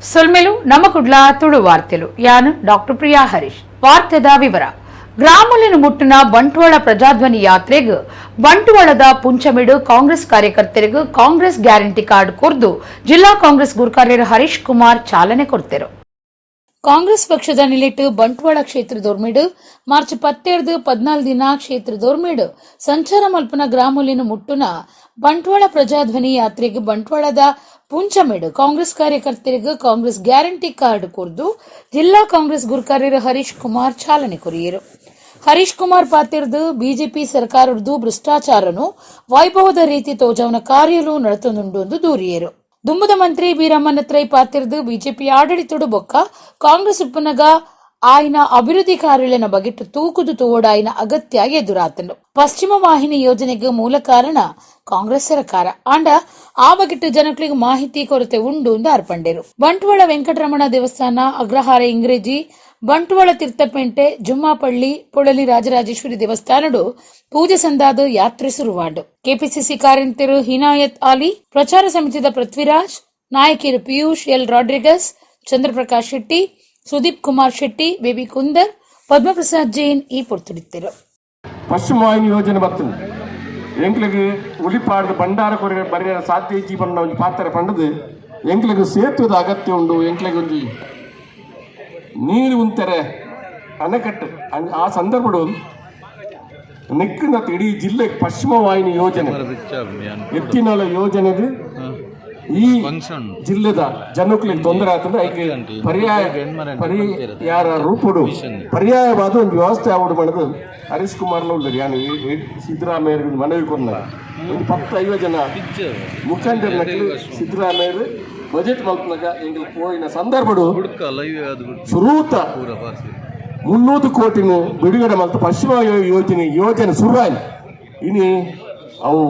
ಸೊಲ್ಮೆಲು. ನಮ್ಮ ಕುಡ್ಲ ತುಳು ವಾರ್ತೆಲು. ಯಾನು ಡಾಕ್ಟರ್ ಪ್ರಿಯಾ ಹರೀಶ್. ವಾರ್ತೆದ ವಿವರ. ಗ್ರಾಮಲಿನ ಮುಟ್ಟಿನ ಬಂಟ್ವಾಳ ಪ್ರಜಾಧ್ವನಿ ಯಾತ್ರೆಗ್ ಬಂಟ್ವಾಳದ ಪುಂಚಮಿಡು ಕಾಂಗ್ರೆಸ್ ಕಾರ್ಯಕರ್ತರಿಗೆ ಕಾಂಗ್ರೆಸ್ ಗ್ಯಾರಂಟಿ ಕಾರ್ಡ್ ಕೊರ್ದು ಜಿಲ್ಲಾ ಕಾಂಗ್ರೆಸ್ ಗುರ್ಕಾರ್ಯರು ಹರೀಶ್ ಕುಮಾರ್ ಚಾಲನೆ ಕೊಡ್ತೆರು. ಕಾಂಗ್ರೆಸ್ ಪಕ್ಷದ ನಿಲೆಟ್ಟು ಬಂಟ್ವಾಳ ಕ್ಷೇತ್ರದೊರ್ಮಿಡು ಮಾರ್ಚ್ 17 14 ದಿನ ಕ್ಷೇತ್ರದೊರ್ಮಿಡು ಸಂಚಾರ ಮಲ್ಪನ ಗ್ರಾಮಲಿನ ಮುಟ್ಟುನ ಬಂಟ್ವಾಳ ಪ್ರಜಾಧ್ವನಿ ಯಾತ್ರೆಗೆ ಬಂಟ್ವಾಳದ ಪುಂಚಮೇಡು ಕಾಂಗ್ರೆಸ್ ಕಾರ್ಯಕರ್ತರಿಗೆ ಕಾಂಗ್ರೆಸ್ ಗ್ಯಾರಂಟಿ ಕಾರ್ಡ್ ಕೊರ್ದು ಜಿಲ್ಲಾ ಕಾಂಗ್ರೆಸ್ ಗುರ್ಕಾರ್ಯರು ಹರೀಶ್ ಕುಮಾರ್ ಚಾಲನೆ ಕೊರಿಯರು. ಹರೀಶ್ ಕುಮಾರ್ ಪಾತಿರ್ದು, ಬಿಜೆಪಿ ಸರ್ಕಾರದ್ದು ಭ್ರಷ್ಟಾಚಾರನು ವೈಭವದ ರೀತಿ ತೋಜವನ ಕಾರ್ಯಲು ನಡತೊಂದುಂಡು ಎಂದು ದೂರಿಯರು. ದುಂಬುದ ಮಂತ್ರಿ ಬೀರಮ್ಮನತ್ರೈ ಪಾತಿರ್ದು, ಬಿಜೆಪಿ ಆಡಳಿತಡು ಬೊಕ್ಕ ಕಾಂಗ್ರೆಸ್ ಉಪ್ಪನಗ ಆಯ್ನ ಅಭಿವೃದ್ಧಿ ಕಾರ್ಯಲೆನ ಬಗೆಟ್ ತೂಕುದು ತೋಡಾಯಿನ ಅಗತ್ಯ ಎದುರಾತನು. ಪಶ್ಚಿಮ ವಾಹಿನಿ ಯೋಜನೆಗೆ ಮೂಲ ಕಾರಣ ಕಾಂಗ್ರೆಸ್ ಸರ್ಕಾರ. ಆಂಡ ಆ ಬಗೆಟ್ ಜನಗಳಿಗೆ ಮಾಹಿತಿ ಕೊರತೆ ಉಂಡು ಎಂದು ಅರ್ಪಂಡೇರು. ಬಂಟ್ವಾಳ ವೆಂಕಟರಮಣ ದೇವಸ್ಥಾನ, ಅಗ್ರಹಾರ ಇಂಗ್ರೇಜಿ, ಬಂಟ್ವಾಳ ತೀರ್ಥಪೇಂಟೆ, ಜುಮ್ಮಾಪಳ್ಳಿ, ಪೊಳಲಿ ರಾಜರಾಜೇಶ್ವರಿ ದೇವಸ್ಥಾನಡು ಪೂಜೆ ಸಂದಾದ ಯಾತ್ರೆ ಶುರುವಾಂಡು. ಕೆಪಿಸಿಸಿ ಕಾರ್ಯಂತರು ಹಿನಾಯತ್ ಆಲಿ, ಪ್ರಚಾರ ಸಮಿತಿದ ಪೃಥ್ವಿರಾಜ್, ನಾಯಕಿಯರು ಪಿಯೂಷ್ ಎಲ್ ರಾಡ್ರಿಗಸ್, ಚಂದ್ರಪ್ರಕಾಶ್ ಶೆಟ್ಟಿ, ಸುದೀಪ್ ಕುಮಾರ್ ಶೆಟ್ಟಿ, ಬೇಬಿ ಕುಂದರ್, ಪದ್ಮಪ್ರಸಾದ್ ಜೈನ್ ಈ ಪೊರ್ತುಡಿದ್ದರು. ಪಶ್ಚಿಮ ವಾಹಿನಿ ಯೋಜನೆ ಬರ್ತದೆ. ಎಂಕ್ಲಿಗೆ ಉಳಿಪಾಡ್ದು ಭಂಡಾರ ಕೊರೆ ಬರೆಯ ಸಾಧ್ಯ ಇಜ್ಜಿ ಪಂಡ ಒಂಜಿ ಪಾತ್ರ ಪಂಡದು ಎಂಕ್ಲಿಗೆ ಸೇತುವೆದ ಅಗತ್ಯ ಉಂಡು. ಎಂಕ್ಲಿಗೆ ಒಂಜಿ ನೀರು ಉಂತೆರೆ ಅಣೆಕಟ್ಟು ಆ ಸಂದರ್ಭಡು ನೆಕ್ಕಿನ ಇಡೀ ಜಿಲ್ಲೆ ಪಶ್ಚಿಮ ವಾಹಿನಿ ಯೋಜನೆ, ಎತ್ತಿನೊಳ ಯೋಜನೆದು ಈ ಜಿಲ್ಲೆದ ಜನಕ್ಕಳಿಗೆ ತೊಂದರೆ ಆಗ್ತದೆ. ಐಕೆ ಪರ್ಯಾಯ ಪರಿಹಾರ ರೂಪುಡು ಪರ್ಯಾಯವಾದ ಒಂದು ವ್ಯವಸ್ಥೆ ಆವಡು ಮಾಡೋದು ಹರೀಶ್ ಕುಮಾರ್ ಉಳ್ಳರು. ಯಾನು ಸಿದ್ದರಾಮಯ್ಯ ಮನವಿ ಕೊನ್ನ ಒಂದು 10 50 ಜನ ಮುಖಂಡರ ಸಿದ್ದರಾಮಯ್ಯರು ಬಜೆಟ್ ಮಲ್ಪನಾಗ ಎಂಗ್ಲು ಪೋಯಿನ ಸಂದರ್ಭಡು ಸುರೂತ 300 ಕೋಟಿನ ಬಿಡುಗಡೆ ಮಲ್ತ ಪಶ್ಚಿಮ ಯೋಜನೆ ಯೋಜನೆ ಸುರಾಯ್. ಇನಿ ಅವು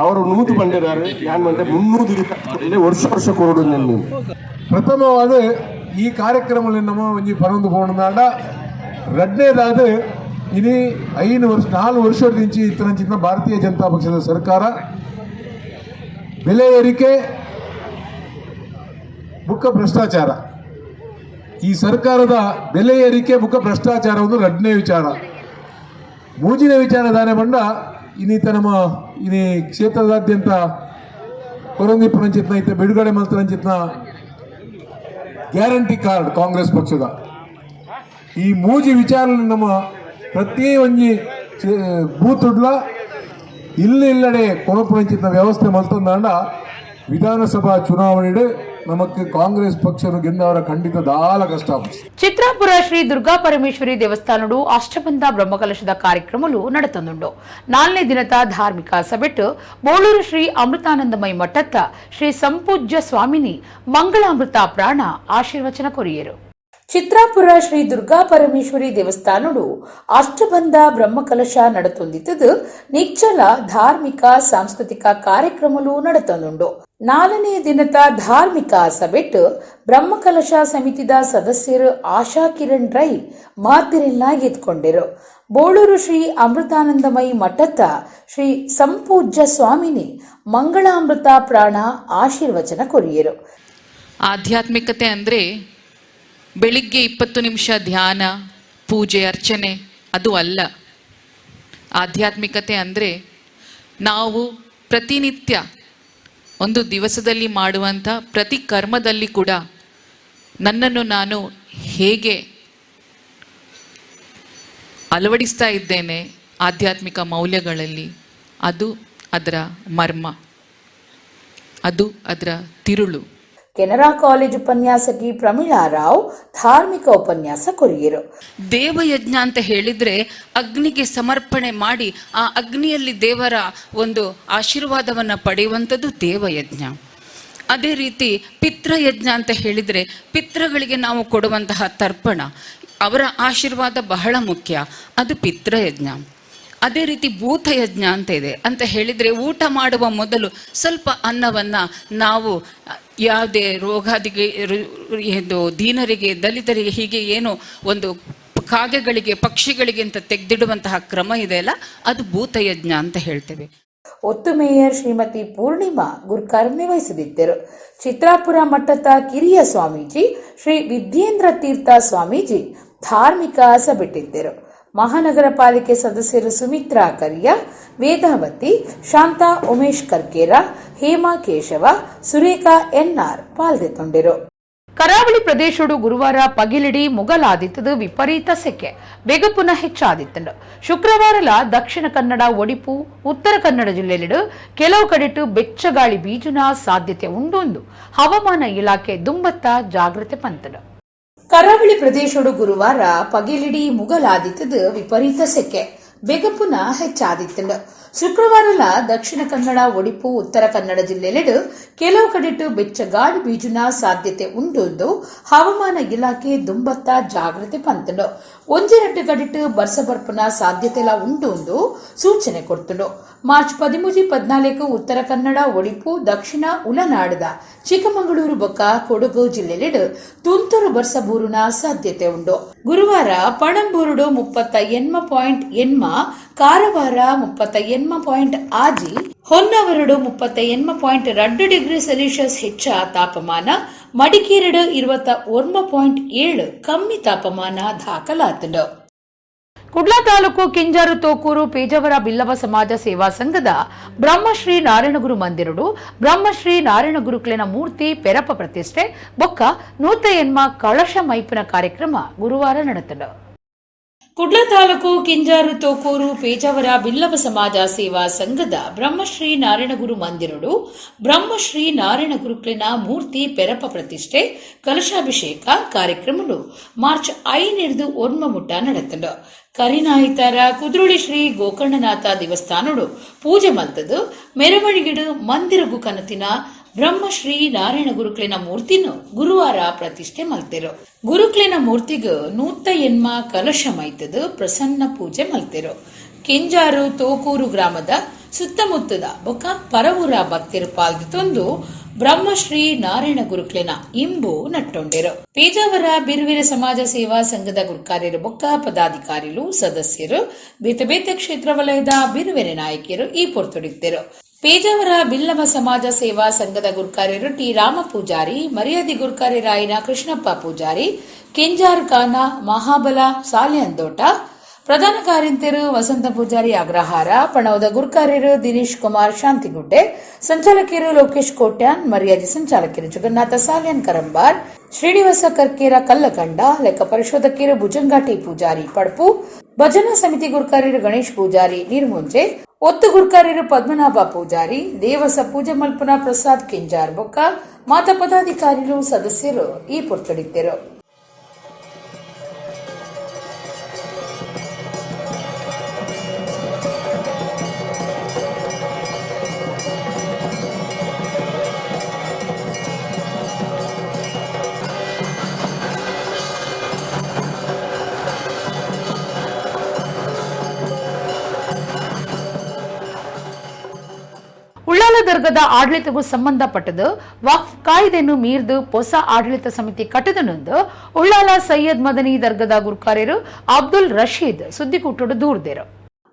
ಅವರು ನೂತು ಪಂಡಿದ್ದಾರೆ. ಯಾನ್ ಮಂತೆ 300 ವರ್ಷ ವರ್ಷ ಕೊರಡು. ಪ್ರಥಮವಾದ ಈ ಕಾರ್ಯಕ್ರಮ ನಮ್ಮ ಒಂಜಿ ಪನೊಂದು ಪೋಣದಾಂಡ. ರಡ್ಡನೇದಾದ, ಇನಿ 5 ವರ್ಷ, 4 ವರ್ಷದಿಂಚಿ ಇತ್ತನಂಚಿನ ಭಾರತೀಯ ಜನತಾ ಪಕ್ಷದ ಸರ್ಕಾರ ಬೆಲೆ ಏರಿಕೆ ಬುಕ್ಕ ಭ್ರಷ್ಟಾಚಾರ. ಈ ಸರ್ಕಾರದ ಬೆಲೆ ಏರಿಕೆ ಬುಕ್ಕ ಭ್ರಷ್ಟಾಚಾರ ಒಂದು ರಡ್ಡನೇ ವಿಚಾರ. ಮೂಜಿನ ವಿಚಾರ ದಾನೆ ಬಂಡ, ಇನ್ನೀತ ನಮ್ಮ ಇನಿ ಕ್ಷೇತ್ರದಾದ್ಯಂತ ಕೊರೊಂದಿಪ್ಪುನಂಚಿತ್ನ ಇತ್ತ ಬಿಡುಗಡೆ ಮಲ್ತನಂಚಿತ್ನ ಗ್ಯಾರಂಟಿ ಕಾರ್ಡ್ ಕಾಂಗ್ರೆಸ್ ಪಕ್ಷದ ಈ ಮೂಜಿ ವಿಚಾರ ನಮ್ಮ ಪ್ರತಿ ಒಂಜಿ ಬೂತುಡ್ಲ ಇಲ್ಲಿ ಇಲ್ಲಡೆ ಕೊನಪುನಂಚಿತ್ನ ವ್ಯವಸ್ಥೆ ಮಲ್ತೊಂದಾಂಡ ವಿಧಾನಸಭಾ ಚುನಾವಣೆ ನಮಕ್ ಕಾಂಗ್ರೆಸ್ ಪಕ್ಷನು ಗೆದ್ದವರ ಖಂಡಿತ ದಾಲ ಕಷ್ಟ. ಚಿತ್ರಾಪುರ ಶ್ರೀ ದುರ್ಗಾ ಪರಮೇಶ್ವರಿ ದೇವಸ್ಥಾನಡು ಅಷ್ಟಬಂಧ ಬ್ರಹ್ಮಕಲಶದ ಕಾರ್ಯಕ್ರಮಲು ನಡೆತಂದುಂಡು. ನಾಲ್ನೇ ದಿನದ ಧಾರ್ಮಿಕ ಸಭೆಟ್ ಬೋಳೂರು ಶ್ರೀ ಅಮೃತಾನಂದಮಯ ಮಠತ್ತ ಶ್ರೀ ಸಂಪೂಜ್ಯ ಸ್ವಾಮಿನಿ ಮಂಗಳಾಮೃತ ಪ್ರಾಣ ಆಶೀರ್ವಚನ ಕೊರಿಯರು. ಚಿತ್ರಾಪುರ ಶ್ರೀ ದುರ್ಗಾ ಪರಮೇಶ್ವರಿ ದೇವಸ್ಥಾನಡು ಅಷ್ಟಬಂಧ ಬ್ರಹ್ಮಕಲಶ ನಡೆತೊಂದಿತ್ತದು ನಿಚ್ಚಲ ಧಾರ್ಮಿಕ ಸಾಂಸ್ಕೃತಿಕ ಕಾರ್ಯಕ್ರಮಲು ನಡೆತಂದುಂಡು. ನಾಲ್ನೇ ದಿನದ ಧಾರ್ಮಿಕ ಸಭೆಟ್ ಬ್ರಹ್ಮಕಲಶ ಸಮಿತಿದ ಸದಸ್ಯರು ಆಶಾ ಕಿರಣ್ ರೈ ಮಾತಿರೆಲ್ಲ ಎತ್ಕೊಂಡಿರು. ಬೋಳೂರು ಶ್ರೀ ಅಮೃತಾನಂದಮಯಿ ಮಠದ ಶ್ರೀ ಸಂಪೂಜ್ಯ ಸ್ವಾಮಿನಿ ಮಂಗಳಾಮೃತ ಪ್ರಾಣ ಆಶೀರ್ವಚನ ಕೊರಿಯರು. ಆಧ್ಯಾತ್ಮಿಕತೆ ಅಂದರೆ ಬೆಳಿಗ್ಗೆ 20 ನಿಮಿಷ ಧ್ಯಾನ, ಪೂಜೆ, ಅರ್ಚನೆ ಅದು ಅಲ್ಲ. ಆಧ್ಯಾತ್ಮಿಕತೆ ಅಂದರೆ ನಾವು ಪ್ರತಿನಿತ್ಯ ಒಂದು ದಿವಸದಲ್ಲಿ ಮಾಡುವಂಥ ಪ್ರತಿ ಕರ್ಮದಲ್ಲಿ ಕೂಡ ನನ್ನನ್ನು ನಾನು ಹೇಗೆ ಅಳವಡಿಸ್ತಾ ಇದ್ದೇನೆ ಆಧ್ಯಾತ್ಮಿಕ ಮೌಲ್ಯಗಳಲ್ಲಿ, ಅದು ಅದರ ಮರ್ಮ, ಅದು ಅದರ ತಿರುಳು. ಕೆನರಾ ಕಾಲೇಜ್ ಉಪನ್ಯಾಸಕಿ ಪ್ರಮೀಳಾ ರಾವ್ ಧಾರ್ಮಿಕ ಉಪನ್ಯಾಸ ಕೊರಿಯರು. ದೇವಯಜ್ಞ ಅಂತ ಹೇಳಿದ್ರೆ ಅಗ್ನಿಗೆ ಸಮರ್ಪಣೆ ಮಾಡಿ ಆ ಅಗ್ನಿಯಲ್ಲಿ ದೇವರ ಒಂದು ಆಶೀರ್ವಾದವನ್ನು ಪಡೆಯುವಂಥದ್ದು ದೇವಯಜ್ಞ. ಅದೇ ರೀತಿ ಪಿತೃಯಜ್ಞ ಅಂತ ಹೇಳಿದರೆ ಪಿತೃಗಳಿಗೆ ನಾವು ಕೊಡುವಂತಹ ತರ್ಪಣ, ಅವರ ಆಶೀರ್ವಾದ ಬಹಳ ಮುಖ್ಯ, ಅದು ಪಿತೃಯಜ್ಞ. ಅದೇ ರೀತಿ ಭೂತಯಜ್ಞ ಅಂತ ಇದೆ. ಅಂತ ಹೇಳಿದರೆ ಊಟ ಮಾಡುವ ಮೊದಲು ಸ್ವಲ್ಪ ಅನ್ನವನ್ನು ನಾವು ಯಾವುದೇ ರೋಗಾದಿಗೆ, ಇದು ದೀನರಿಗೆ, ದಲಿತರಿಗೆ, ಹೀಗೆ ಏನು ಒಂದು ಕಾಗೆಗಳಿಗೆ, ಪಕ್ಷಿಗಳಿಗೆ ಅಂತ ತೆಗೆದಿಡುವಂತಹ ಕ್ರಮ ಇದೆ ಅಲ್ಲ, ಅದು ಭೂತಯಜ್ಞ ಅಂತ ಹೇಳ್ತೇವೆ. ಒತ್ತು ಮೇಯರ್ ಶ್ರೀಮತಿ ಪೂರ್ಣಿಮಾ ಗುರ್ಕಾರ್ಮೆ ವಹಿಸದಿದ್ದರು. ಚಿತ್ರಾಪುರ ಮಠದ ಕಿರಿಯ ಸ್ವಾಮೀಜಿ ಶ್ರೀ ವಿದ್ಯೇಂದ್ರ ತೀರ್ಥ ಸ್ವಾಮೀಜಿ ಧಾರ್ಮಿಕ ಸಭೆಟ್ಟಿದ್ದರು. ಮಹಾನಗರ ಪಾಲಿಕೆ ಸದಸ್ಯರು ಸುಮಿತ್ರಾ ಕರಿಯ, ವೇದಾವತಿ, ಶಾಂತಾ ಉಮೇಶ್ ಕರ್ಕೇರ, ಹೇಮಾ ಕೇಶವ, ಸುರೇಖಾ ಎನ್ಆರ್ ಪಾಲ್ದೆತೊಂಡಿರು. ಕರಾವಳಿ ಪ್ರದೇಶಡು ಗುರುವಾರ ಪಗಿಲಿಡಿ ಮುಗಲಾದಿತ್ತದು ವಿಪರೀತ ಸೆಕೆ ಬೆಗಪುನ ಹೆಚ್ಚಾದಿತ್ತಂಡು. ಶುಕ್ರವಾರಲ ದಕ್ಷಿಣ ಕನ್ನಡ, ಒಡಿಪು, ಉತ್ತರ ಕನ್ನಡ ಜಿಲ್ಲೆಯಲ್ಲಿಡು ಕೆಲವು ಕಡೆಟು ಬೆಚ್ಚಗಾಳಿ ಬೀಜುನ ಸಾಧ್ಯತೆ ಉಂಡು ಹವಾಮಾನ ಇಲಾಖೆ ದುಂಬತ್ತ ಜಾಗೃತೆ ಪಂತಡು. ಕರಾವಳಿ ಪ್ರದೇಶಡು ಗುರುವಾರ ಪಗಿಲಿಡಿ ಮುಗಲಾದಿತ್ತದು ವಿಪರೀತ ಸೆಕೆ ಬೆಗಪುನ ಹೆಚ್ಚಾದಿತ್ತಂಡು. ಶುಕ್ರವಾರಲ ದಕ್ಷಿಣ ಕನ್ನಡ, ಒಡಿಪು, ಉತ್ತರ ಕನ್ನಡ ಜಿಲ್ಲೆಯಲ್ಲಿಡು ಕೆಲವು ಕಡೆಟು ಬೆಚ್ಚಗಾಳಿ ಬೀಜುನ ಸಾಧ್ಯತೆ ಉಂಡು ಹವಾಮಾನ ಇಲಾಖೆ ದುಂಬತ್ತ ಜಾಗೃತಿ ಪಂತಂಡು. ಒಂಜೆರಟ್ಟು ಕಡೆಟು ಬರ್ಸ ಬರ್ಪುನ ಸಾಧ್ಯತೆಲ ಉಂಡು ಸೂಚನೆ ಕೊಡ್ತುಂಡು. ಮಾರ್ಚ್ 13, 14 ಉತ್ತರ ಕನ್ನಡ, ಒಡಿಪು, ದಕ್ಷಿಣ ಉಲನಾಡದ ಚಿಕ್ಕಮಗಳೂರು ಬೊಕ್ಕ ಕೊಡಗು ಜಿಲ್ಲೆಲಿಡು ತುಂತುರು ಬರ್ಸ ಬೂರುನ ಸಾಧ್ಯತೆ ಉಂಡು. ಗುರುವಾರ ಪಣಂಬೂರುಡು 38.8, ಕಾರವಾರ 38.6, ಹೊನ್ನವರಡು 38.2 ಡಿಗ್ರಿ ಸೆಲ್ಸಿಯಸ್ ಹೆಚ್ಚ ತಾಪಮಾನ, ಮಡಿಕೇರಡು 21.7 ಕಮ್ಮಿ ತಾಪಮಾನ ದಾಖಲಾತಂಡು. ಕುಡ್ಲಾ ತಾಲೂಕು ಕಿಂಜಾರು ತೋಕೂರು ಪೇಜಾವರ ಬಿಲ್ಲವ ಸಮಾಜ ಸೇವಾ ಸಂಘದ ಬ್ರಹ್ಮಶ್ರೀ ನಾರಾಯಣಗುರು ಮಂದಿರಡು ಬ್ರಹ್ಮಶ್ರೀ ನಾರಾಯಣಗುರುಕ್ಲೆನ ಮೂರ್ತಿ ಪೆರಪ ಪ್ರತಿಷ್ಠೆ ಬೊಕ್ಕ ನೂತ ಕಳಶ ಮೈಪುನ ಕಾರ್ಯಕ್ರಮ ಗುರುವಾರ ನಡೆತಂಡು. ಕುಡ್ಲ ತಾಲೂಕು ಕಿಂಜಾರು ತೋಕೂರು ಪೇಜಾವರ ಬಿಲ್ಲವ ಸಮಾಜ ಸೇವಾ ಸಂಘದ ಬ್ರಹ್ಮಶ್ರೀ ನಾರಾಯಣಗುರು ಮಂದಿರಡು ಬ್ರಹ್ಮಶ್ರೀ ನಾರಾಯಣಗುರುಕ್ಲೆನ ಮೂರ್ತಿ ಪೆರಪ ಪ್ರತಿಷ್ಠೆ ಕಲಶಾಭಿಷೇಕ ಕಾರ್ಯಕ್ರಮಗಳು ಮಾರ್ಚ್ 5 ಒನ್ಮುಟ್ಟ ನಡೆತಂಡು. ಕರಿನಾಯಿತರ ಕುದ್ರೋಳಿ ಶ್ರೀ ಗೋಕರ್ಣನಾಥ ದೇವಸ್ಥಾನಡು ಪೂಜೆ ಮಲ್ತದು ಮೆರವಣಿಗೆಡು ಮಂದಿರಗು ಕನತಿನ ಬ್ರಹ್ಮಶ್ರೀ ನಾರಾಯಣ ಗುರುಕ್ಲೆನ ಮೂರ್ತಿನು ಗುರುವಾರ ಪ್ರತಿಷ್ಠೆ ಮಲ್ತೆರು. ಗುರುಕ್ಲೆನ ಮೂರ್ತಿಗು 108 ಕಲಶ ಮೈತದು ಪ್ರಸನ್ನ ಪೂಜೆ ಮಲ್ತೆರು. ಕೆಂಜಾರು ತೋಕೂರು ಗ್ರಾಮದ ಸುತ್ತಮುತ್ತದ ಬೊಕ್ಕ ಪರವೂರ ಭಕ್ತರು ಪಾಲ್ದಿತೊಂದು ಬ್ರಹ್ಮಶ್ರೀ ನಾರಾಯಣ ಗುರುಕ್ಲೆನ ಇಂಬು ನಟ್ಟೊಂಡೆರು. ಪೇಜಾವರ ಬಿರುವಿರ ಸಮಾಜ ಸೇವಾ ಸಂಘದ ಗುರುಕಾರ್ಯರು ಬೊಕ್ಕ ಪದಾಧಿಕಾರಿಲು ಸದಸ್ಯರು ಬೇತೆ ಬೇತೆ ಕ್ಷೇತ್ರ ವಲಯದ ಬಿರುವೆರೆ ನಾಯಕಿಯರು ಈ ಪೊರ್ತುಡಿದ್ದರು. ಪೇಜಾವರ ಬಿಲ್ಲವ ಸಮಾಜ ಸೇವಾ ಸಂಘದ ಗುರುಕಾರ್ಯರು ಟಿ ರಾಮ ಪೂಜಾರಿ, ಮರ್ಯಾದಿ ಗುರುಕಾರ್ಯರಾಯಿನ ಕೃಷ್ಣಪ್ಪ ಪೂಜಾರಿ, ಕೆಂಜಾರ್ ಖಾನ, ಮಹಾಬಲ ಸಾಲಿಯಂದೋಟ, ಪ್ರಧಾನ ಕಾರ್ಯಂತೆರು ವಸಂತ ಪೂಜಾರಿ ಅಗ್ರಹಾರ, ಪಣವದ ಗುರುಕಾರ್ಯರು ದಿನೇಶ್ ಕುಮಾರ್ ಶಾಂತಿಗುಡ್ಡೆ, ಸಂಚಾಲಕಿಯರು ಲೋಕೇಶ್ ಕೋಟ್ಯಾನ್, ಮರ್ಯಾದಿ ಸಂಚಾಲಕಿಯರು ಜಗನ್ನಾಥ ಸಾಲಿಯನ್ ಕರಂಬಾರ್, ಶ್ರೀನಿವಾಸ ಕರ್ಕೇರ ಕಲ್ಲಕಂಡ, ಲೆಕ್ಕ ಪರಿಶೋಧಕಿಯರು ಭುಜಂಗಾಟಿ ಪೂಜಾರಿ ಪಡ್ಪು, ಭಜನಾ ಸಮಿತಿ ಗುರುಕಾರ್ಯರು ಗಣೇಶ್ ಪೂಜಾರಿ ನೀರ್ಮುಂಜೆ, ಒತ್ತು ಗುರುಕಾರ್ಯರು ಪದ್ಮನಾಭ ಪೂಜಾರಿ, ದೇವಸ ಪೂಜೆ ಮಲ್ಪುನ ಪ್ರಸಾದ್ ಕಿಂಜಾರ್ ಬೊಕ್ಕ ಮಾತಾ ಪದಾಧಿಕಾರಿಗಳು ಸದಸ್ಯರು ಈ ಪೊರ್ತುಡಿದ್ದರು. ಉಳ್ಳಾಲ ದರ್ಗದ ಆಡಳಿತಕ್ಕೂ ಸಂಬಂಧಪಟ್ಟದು ವಕ್ಫ್ ಕಾಯ್ದೆಯನ್ನು ಮೀರಿದು ಹೊಸ ಆಡಳಿತ ಸಮಿತಿ ಕಟ್ಟದನೊಂದು ಉಳ್ಳಾಲ ಸೈಯದ್ ಮದನಿ ದರ್ಗದ ಗುರುಕಾರ್ಯರು ಅಬ್ದುಲ್ ರಶೀದ್ ಸುದ್ದಿಕೂಟಡು ದೂರ್ದೇರು.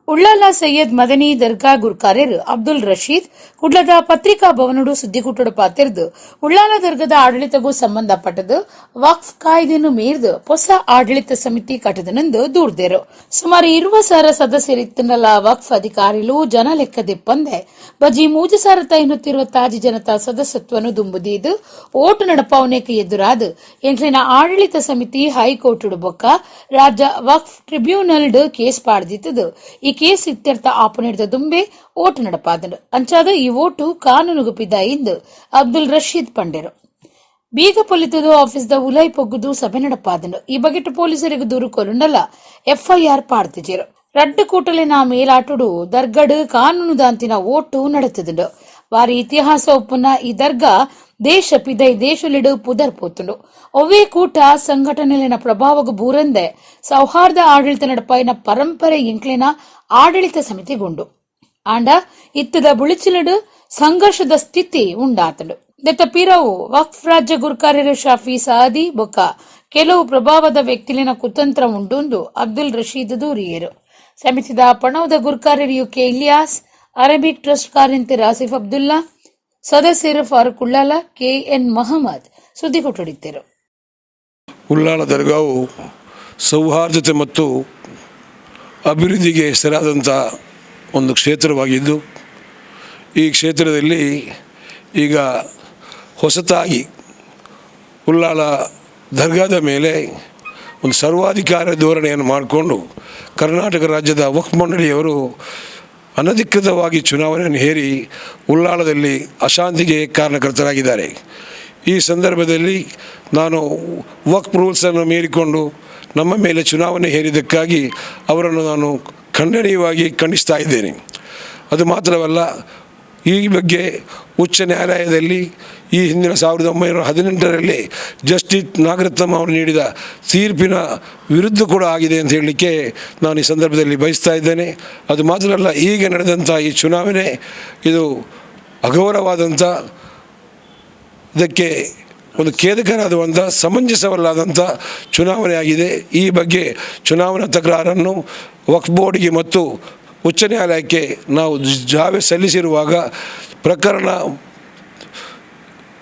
ಉಳ್ಳಾಲ ಸೈಯದ್ ಮದನಿ ದರ್ಗಾ ಗುರುಕಾರ್ಯರು ಅಬ್ದುಲ್ ರಶೀದ್ ಕುಡ್ಲದ ಪತ್ರಿಕಾ ಭವನಡು ಸುದ್ದಿಕೂಟಡು ಪಾತಿರ್ದು ಉಳ್ಳಾಲ ದರ್ಗದ ಆಡಳಿತಗೂ ಸಂಬಂಧಪಟ್ಟದು ವಕ್ಫ್ ಕಾಯ್ದೆಯನ್ನು ಮೀರಿದು ಹೊಸ ಆಡಳಿತ ಸಮಿತಿ ಕಟ್ಟದನೆಂದು ದೂರ್ದೇರು. ಸುಮಾರು 20,000 ಸದಸ್ಯರಿತ್ತನಲ್ಲ ವಕ್ಫ್ ಅಧಿಕಾರಿಲು ಜನ ಲೆಕ್ಕದಿಪ್ಪಂದೆ ಬಜಿ 3,526 ಜನತಾ ಸದಸ್ಯತ್ವನು ದುಂಬುದೀದು ಓಟು ನಡಪಾವನೆಗೆ ಎದುರಾದು ಎಂಟ್ಲಿನ ಆಡಳಿತ ಸಮಿತಿ ಹೈಕೋರ್ಟ್ ಬೊಕ್ಕ ರಾಜ್ಯ ವಕ್ಫ್ ಟ್ರಿಬ್ಯೂನಲ್ ಕೇಸ್ ಪಾಡ್ದಿತ್ತದು. ಈ ಕೇಸ್ ಇತ್ಯರ್ಥ ಆಪುನಿಡ್ದ ದುಂಬೆ ಓಟು ನಡಪಾದನು. ಅಂಚಾದ ಈ ಓಟು ಕಾನೂನುಗು ಪಿದ ಇಂದು ಅಬ್ದುಲ್ ರಶೀದ್ ಪಂಡೆರು. ಬೀಗ ಪೊಲಿತದು ಆಫೀಸ್ದ ಉಲೈ ಪೊಗ್ಗುದು ಸಭೆ ನಡಪಾದನು. ಈ ಬಗೆಟ್ ಪೊಲೀಸರಿಗೆ ದೂರು ಕೊರುಂಡಲ ಎಫ್ಐಆರ್ ಪಾಡ್ತಿಜೆರು. ರಡ್ಡು ಕೂಟಲಿನ ಮೇಲಾಟುಡು ದರ್ಗಡು ಕಾನೂನು ದಾಂತಿನ ಓಟು ನಡೆತದುಂಡು. ವಾರಿ ಇತಿಹಾಸ ಒಪ್ಪುನ ಈ ದರ್ಗಾ ದೇಶ ಪಿದೈ ದೇಶಲಿಡು ಪುದರ್ ಪೋತುಂಡು. ಒವ್ವೇ ಕೂಟ ಸಂಘಟನೆಲಿನ ಪ್ರಭಾವಗು ಬೂರಂದೆ ಸೌಹಾರ್ದ ಆಡಳಿತ ನಡಪಾಯಿನ ಪರಂಪರೆ ಎಂಕ್ಲಿನ ಆಡಳಿತ ಸಮಿತಿಗುಂಡು. ಆಂಡ ಇತ್ತದ ಬುಳಿಚಿಲಡು ಸಂಘರ್ಷದ ಸ್ಥಿತಿ ಉಂಡಾತಂಡು. ದತ್ತ ಪಿರವು ವಕ್ಫ್ ರಾಜ್ಯ ಗುರ್ಕಾರ್ಯರು ಶಾಫಿ ಸಾದಿ ಬೊಕ್ಕ ಕೆಲವು ಪ್ರಭಾವದ ವ್ಯಕ್ತಿಲಿನ ಕುತಂತ್ರ ಉಂಡುಂದು ಅಬ್ದುಲ್ ರಶೀದ್ ದೂರಿಯರು. ಸಮಿತಿದ ಪಣವದ ಗುರ್ಕಾರ್ಯರು ಯುಕೆ ಇಲಿಯಾಸ್, ಅರೇಬಿಕ್ ಟ್ರಸ್ಟ್ ಕಾರ್ಯಂತೆರ್ ಆಸಿಫ್ ಅಬ್ದುಲ್ಲಾ, ಸದಸ್ಯರು ಫಾರೂಕ್ ಉಳ್ಳಾಲ, ಕೆಎನ್ ಮಹಮ್ಮದ್ ಸುದ್ದಿ ಕೊಟ್ಟಡಿದ್ದರು. ಉಳ್ಳಾಲ ದರ್ಗಾವು ಸೌಹಾರ್ದತೆ ಮತ್ತು ಅಭಿವೃದ್ಧಿಗೆ ಹೆಸರಾದಂಥ ಒಂದು ಕ್ಷೇತ್ರವಾಗಿದ್ದು, ಈ ಕ್ಷೇತ್ರದಲ್ಲಿ ಈಗ ಹೊಸತಾಗಿ ಉಳ್ಳಾಲ ದರ್ಗಾದ ಮೇಲೆ ಒಂದು ಸರ್ವಾಧಿಕಾರ ಧೋರಣೆಯನ್ನು ಮಾಡಿಕೊಂಡು ಕರ್ನಾಟಕ ರಾಜ್ಯದ ವಕ್ಫ್ ಮಂಡಳಿಯವರು ಅನಧಿಕೃತವಾಗಿ ಚುನಾವಣೆಯನ್ನು ಹೇರಿ ಉಳ್ಳಾಲದಲ್ಲಿ ಅಶಾಂತಿಗೆ ಕಾರಣಕರ್ತರಾಗಿದ್ದಾರೆ. ಈ ಸಂದರ್ಭದಲ್ಲಿ ನಾನು ವಕ್ಫ್ ರೂಲ್ಸನ್ನು ಮೀರಿಕೊಂಡು ನಮ್ಮ ಮೇಲೆ ಚುನಾವಣೆ ಹೇರಿದ್ದಕ್ಕಾಗಿ ಅವರನ್ನು ನಾನು ಖಂಡನೀಯವಾಗಿ ಖಂಡಿಸ್ತಾ ಇದ್ದೇನೆ. ಅದು ಮಾತ್ರವಲ್ಲ, ಈ ಬಗ್ಗೆ ಉಚ್ಚ ನ್ಯಾಯಾಲಯದಲ್ಲಿ ಈ ಹಿಂದಿನ 1918ರಲ್ಲಿ ಜಸ್ಟಿಸ್ ನಾಗರತ್ನಮ್ಮ ಅವರು ನೀಡಿದ ತೀರ್ಪಿನ ವಿರುದ್ಧ ಕೂಡ ಆಗಿದೆ ಅಂತ ಹೇಳಲಿಕ್ಕೆ ನಾನು ಈ ಸಂದರ್ಭದಲ್ಲಿ ಬಯಸ್ತಾ ಇದ್ದೇನೆ. ಅದು ಮಾತ್ರ ಅಲ್ಲ, ಈಗ ನಡೆದಂಥ ಈ ಚುನಾವಣೆ ಇದು ಅಗೌರವಾದಂಥ, ಇದಕ್ಕೆ ಒಂದು ಖೇದಕರಾದಂಥ, ಸಮಂಜಸವಲ್ಲಾದಂಥ ಚುನಾವಣೆಯಾಗಿದೆ. ಈ ಬಗ್ಗೆ ಚುನಾವಣಾ ತಕರಾರನ್ನು ವಕ್ಫ್ ಬೋರ್ಡಿಗೆ ಮತ್ತು ಉಚ್ಚ ನ್ಯಾಯಾಲಯಕ್ಕೆ ನಾವು ದಾವೆ ಸಲ್ಲಿಸಿರುವಾಗ, ಪ್ರಕರಣ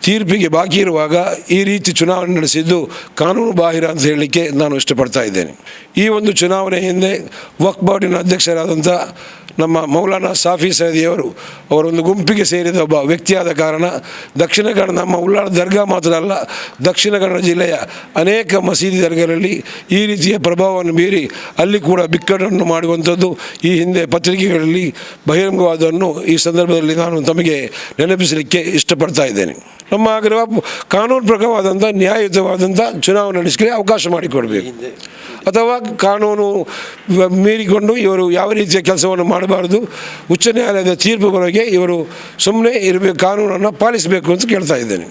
ತೀರ್ಪಿಗೆ ಬಾಕಿ ಇರುವಾಗ ಈ ರೀತಿ ಚುನಾವಣೆ ನಡೆಸಿದ್ದು ಕಾನೂನು ಬಾಹಿರ ಅಂತ ಹೇಳಲಿಕ್ಕೆ ನಾನು ಇಷ್ಟಪಡ್ತಾ ಇದ್ದೇನೆ. ಈ ಒಂದು ಚುನಾವಣೆ ಹಿಂದೆ ವಕ್ಫ್ ಬೋರ್ಡಿನ ಅಧ್ಯಕ್ಷರಾದಂಥ ನಮ್ಮ ಮೌಲಾನಾ ಸಾಫಿ ಸೈದಿಯವರು ಅವರೊಂದು ಗುಂಪಿಗೆ ಸೇರಿದ ಒಬ್ಬ ವ್ಯಕ್ತಿಯಾದ ಕಾರಣ ದಕ್ಷಿಣ ಕನ್ನಡ ನಮ್ಮ ಉಳ್ಳಾಲ ದರ್ಗಾ ಮಾತ್ರ ಅಲ್ಲ, ದಕ್ಷಿಣ ಕನ್ನಡ ಜಿಲ್ಲೆಯ ಅನೇಕ ಮಸೀದಿ ದರ್ಗಾಗಳಲ್ಲಿ ಈ ರೀತಿಯ ಪ್ರಭಾವವನ್ನು ಬೀರಿ ಅಲ್ಲಿ ಕೂಡ ಬಿಕ್ಕಟ್ಟನ್ನು ಮಾಡುವಂಥದ್ದು ಈ ಹಿಂದೆ ಪತ್ರಿಕೆಗಳಲ್ಲಿ ಬಹಿರಂಗವಾದನ್ನು ಈ ಸಂದರ್ಭದಲ್ಲಿ ನಾನು ತಮಗೆ ನೆನಪಿಸಲಿಕ್ಕೆ ಇಷ್ಟಪಡ್ತಾ ಇದ್ದೇನೆ. ನಮ್ಮ ಆಗ್ರಹ ಕಾನೂನು ಪ್ರಕಾರವಾದಂಥ ನ್ಯಾಯಯುತವಾದಂಥ ಚುನಾವಣೆ ನಡೆಸಲಿಕ್ಕೆ ಅವಕಾಶ ಮಾಡಿಕೊಡಬೇಕು, ಅಥವಾ ಕಾನೂನು ಮೀರಿಕೊಂಡು ಇವರು ಯಾವ ರೀತಿಯ ಕೆಲಸವನ್ನು ಮಾಡಬಾರದು. ಉಚ್ಚ ನ್ಯಾಯಾಲಯದ ತೀರ್ಪುವರೆಗೆ ಇವರು ಸುಮ್ಮನೆ ಇರಬೇಕು, ಕಾನೂನನ್ನು ಪಾಲಿಸಬೇಕು ಅಂತ ಕೇಳ್ತಾ ಇದ್ದೇನೆ.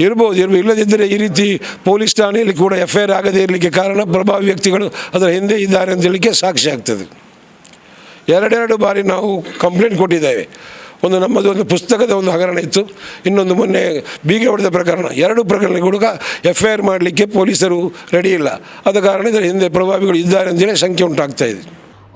ಇರ್ಬೋದು, ಇಲ್ಲದಿದ್ದರೆ ಈ ರೀತಿ ಪೊಲೀಸ್ ಠಾಣೆಯಲ್ಲಿ ಕೂಡ ಎಫ್ I R ಆಗದೇ ಇರಲಿಕ್ಕೆ ಕಾರಣ ಪ್ರಭಾವಿ ವ್ಯಕ್ತಿಗಳು ಅದರ ಹಿಂದೆ ಇದ್ದಾರೆ ಅಂತ ಹೇಳಲಿಕ್ಕೆ ಸಾಕ್ಷಿ ಆಗ್ತದೆ. ಎರಡೆರಡು ಬಾರಿ ನಾವು ಕಂಪ್ಲೇಂಟ್ ಕೊಟ್ಟಿದ್ದೇವೆ. ಒಂದು ನಮ್ಮದು ಒಂದು ಪುಸ್ತಕದ ಒಂದು ಹಗರಣ ಇತ್ತು, ಇನ್ನೊಂದು ಮೊನ್ನೆ ಬೀಗ ಹೊಡೆದ ಪ್ರಕರಣ. ಎರಡು ಪ್ರಕರಣ ಕೂಡ ಎಫ್ I R ಮಾಡಲಿಕ್ಕೆ ಪೊಲೀಸರು ರೆಡಿ ಇಲ್ಲ. ಆದ ಕಾರಣ ಇದರ ಹಿಂದೆ ಪ್ರಭಾವಿಗಳು ಇದ್ದಾರೆ ಅಂತೇಳಿ ಶಂಕೆ ಉಂಟಾಗ್ತಾ ಇದೆ.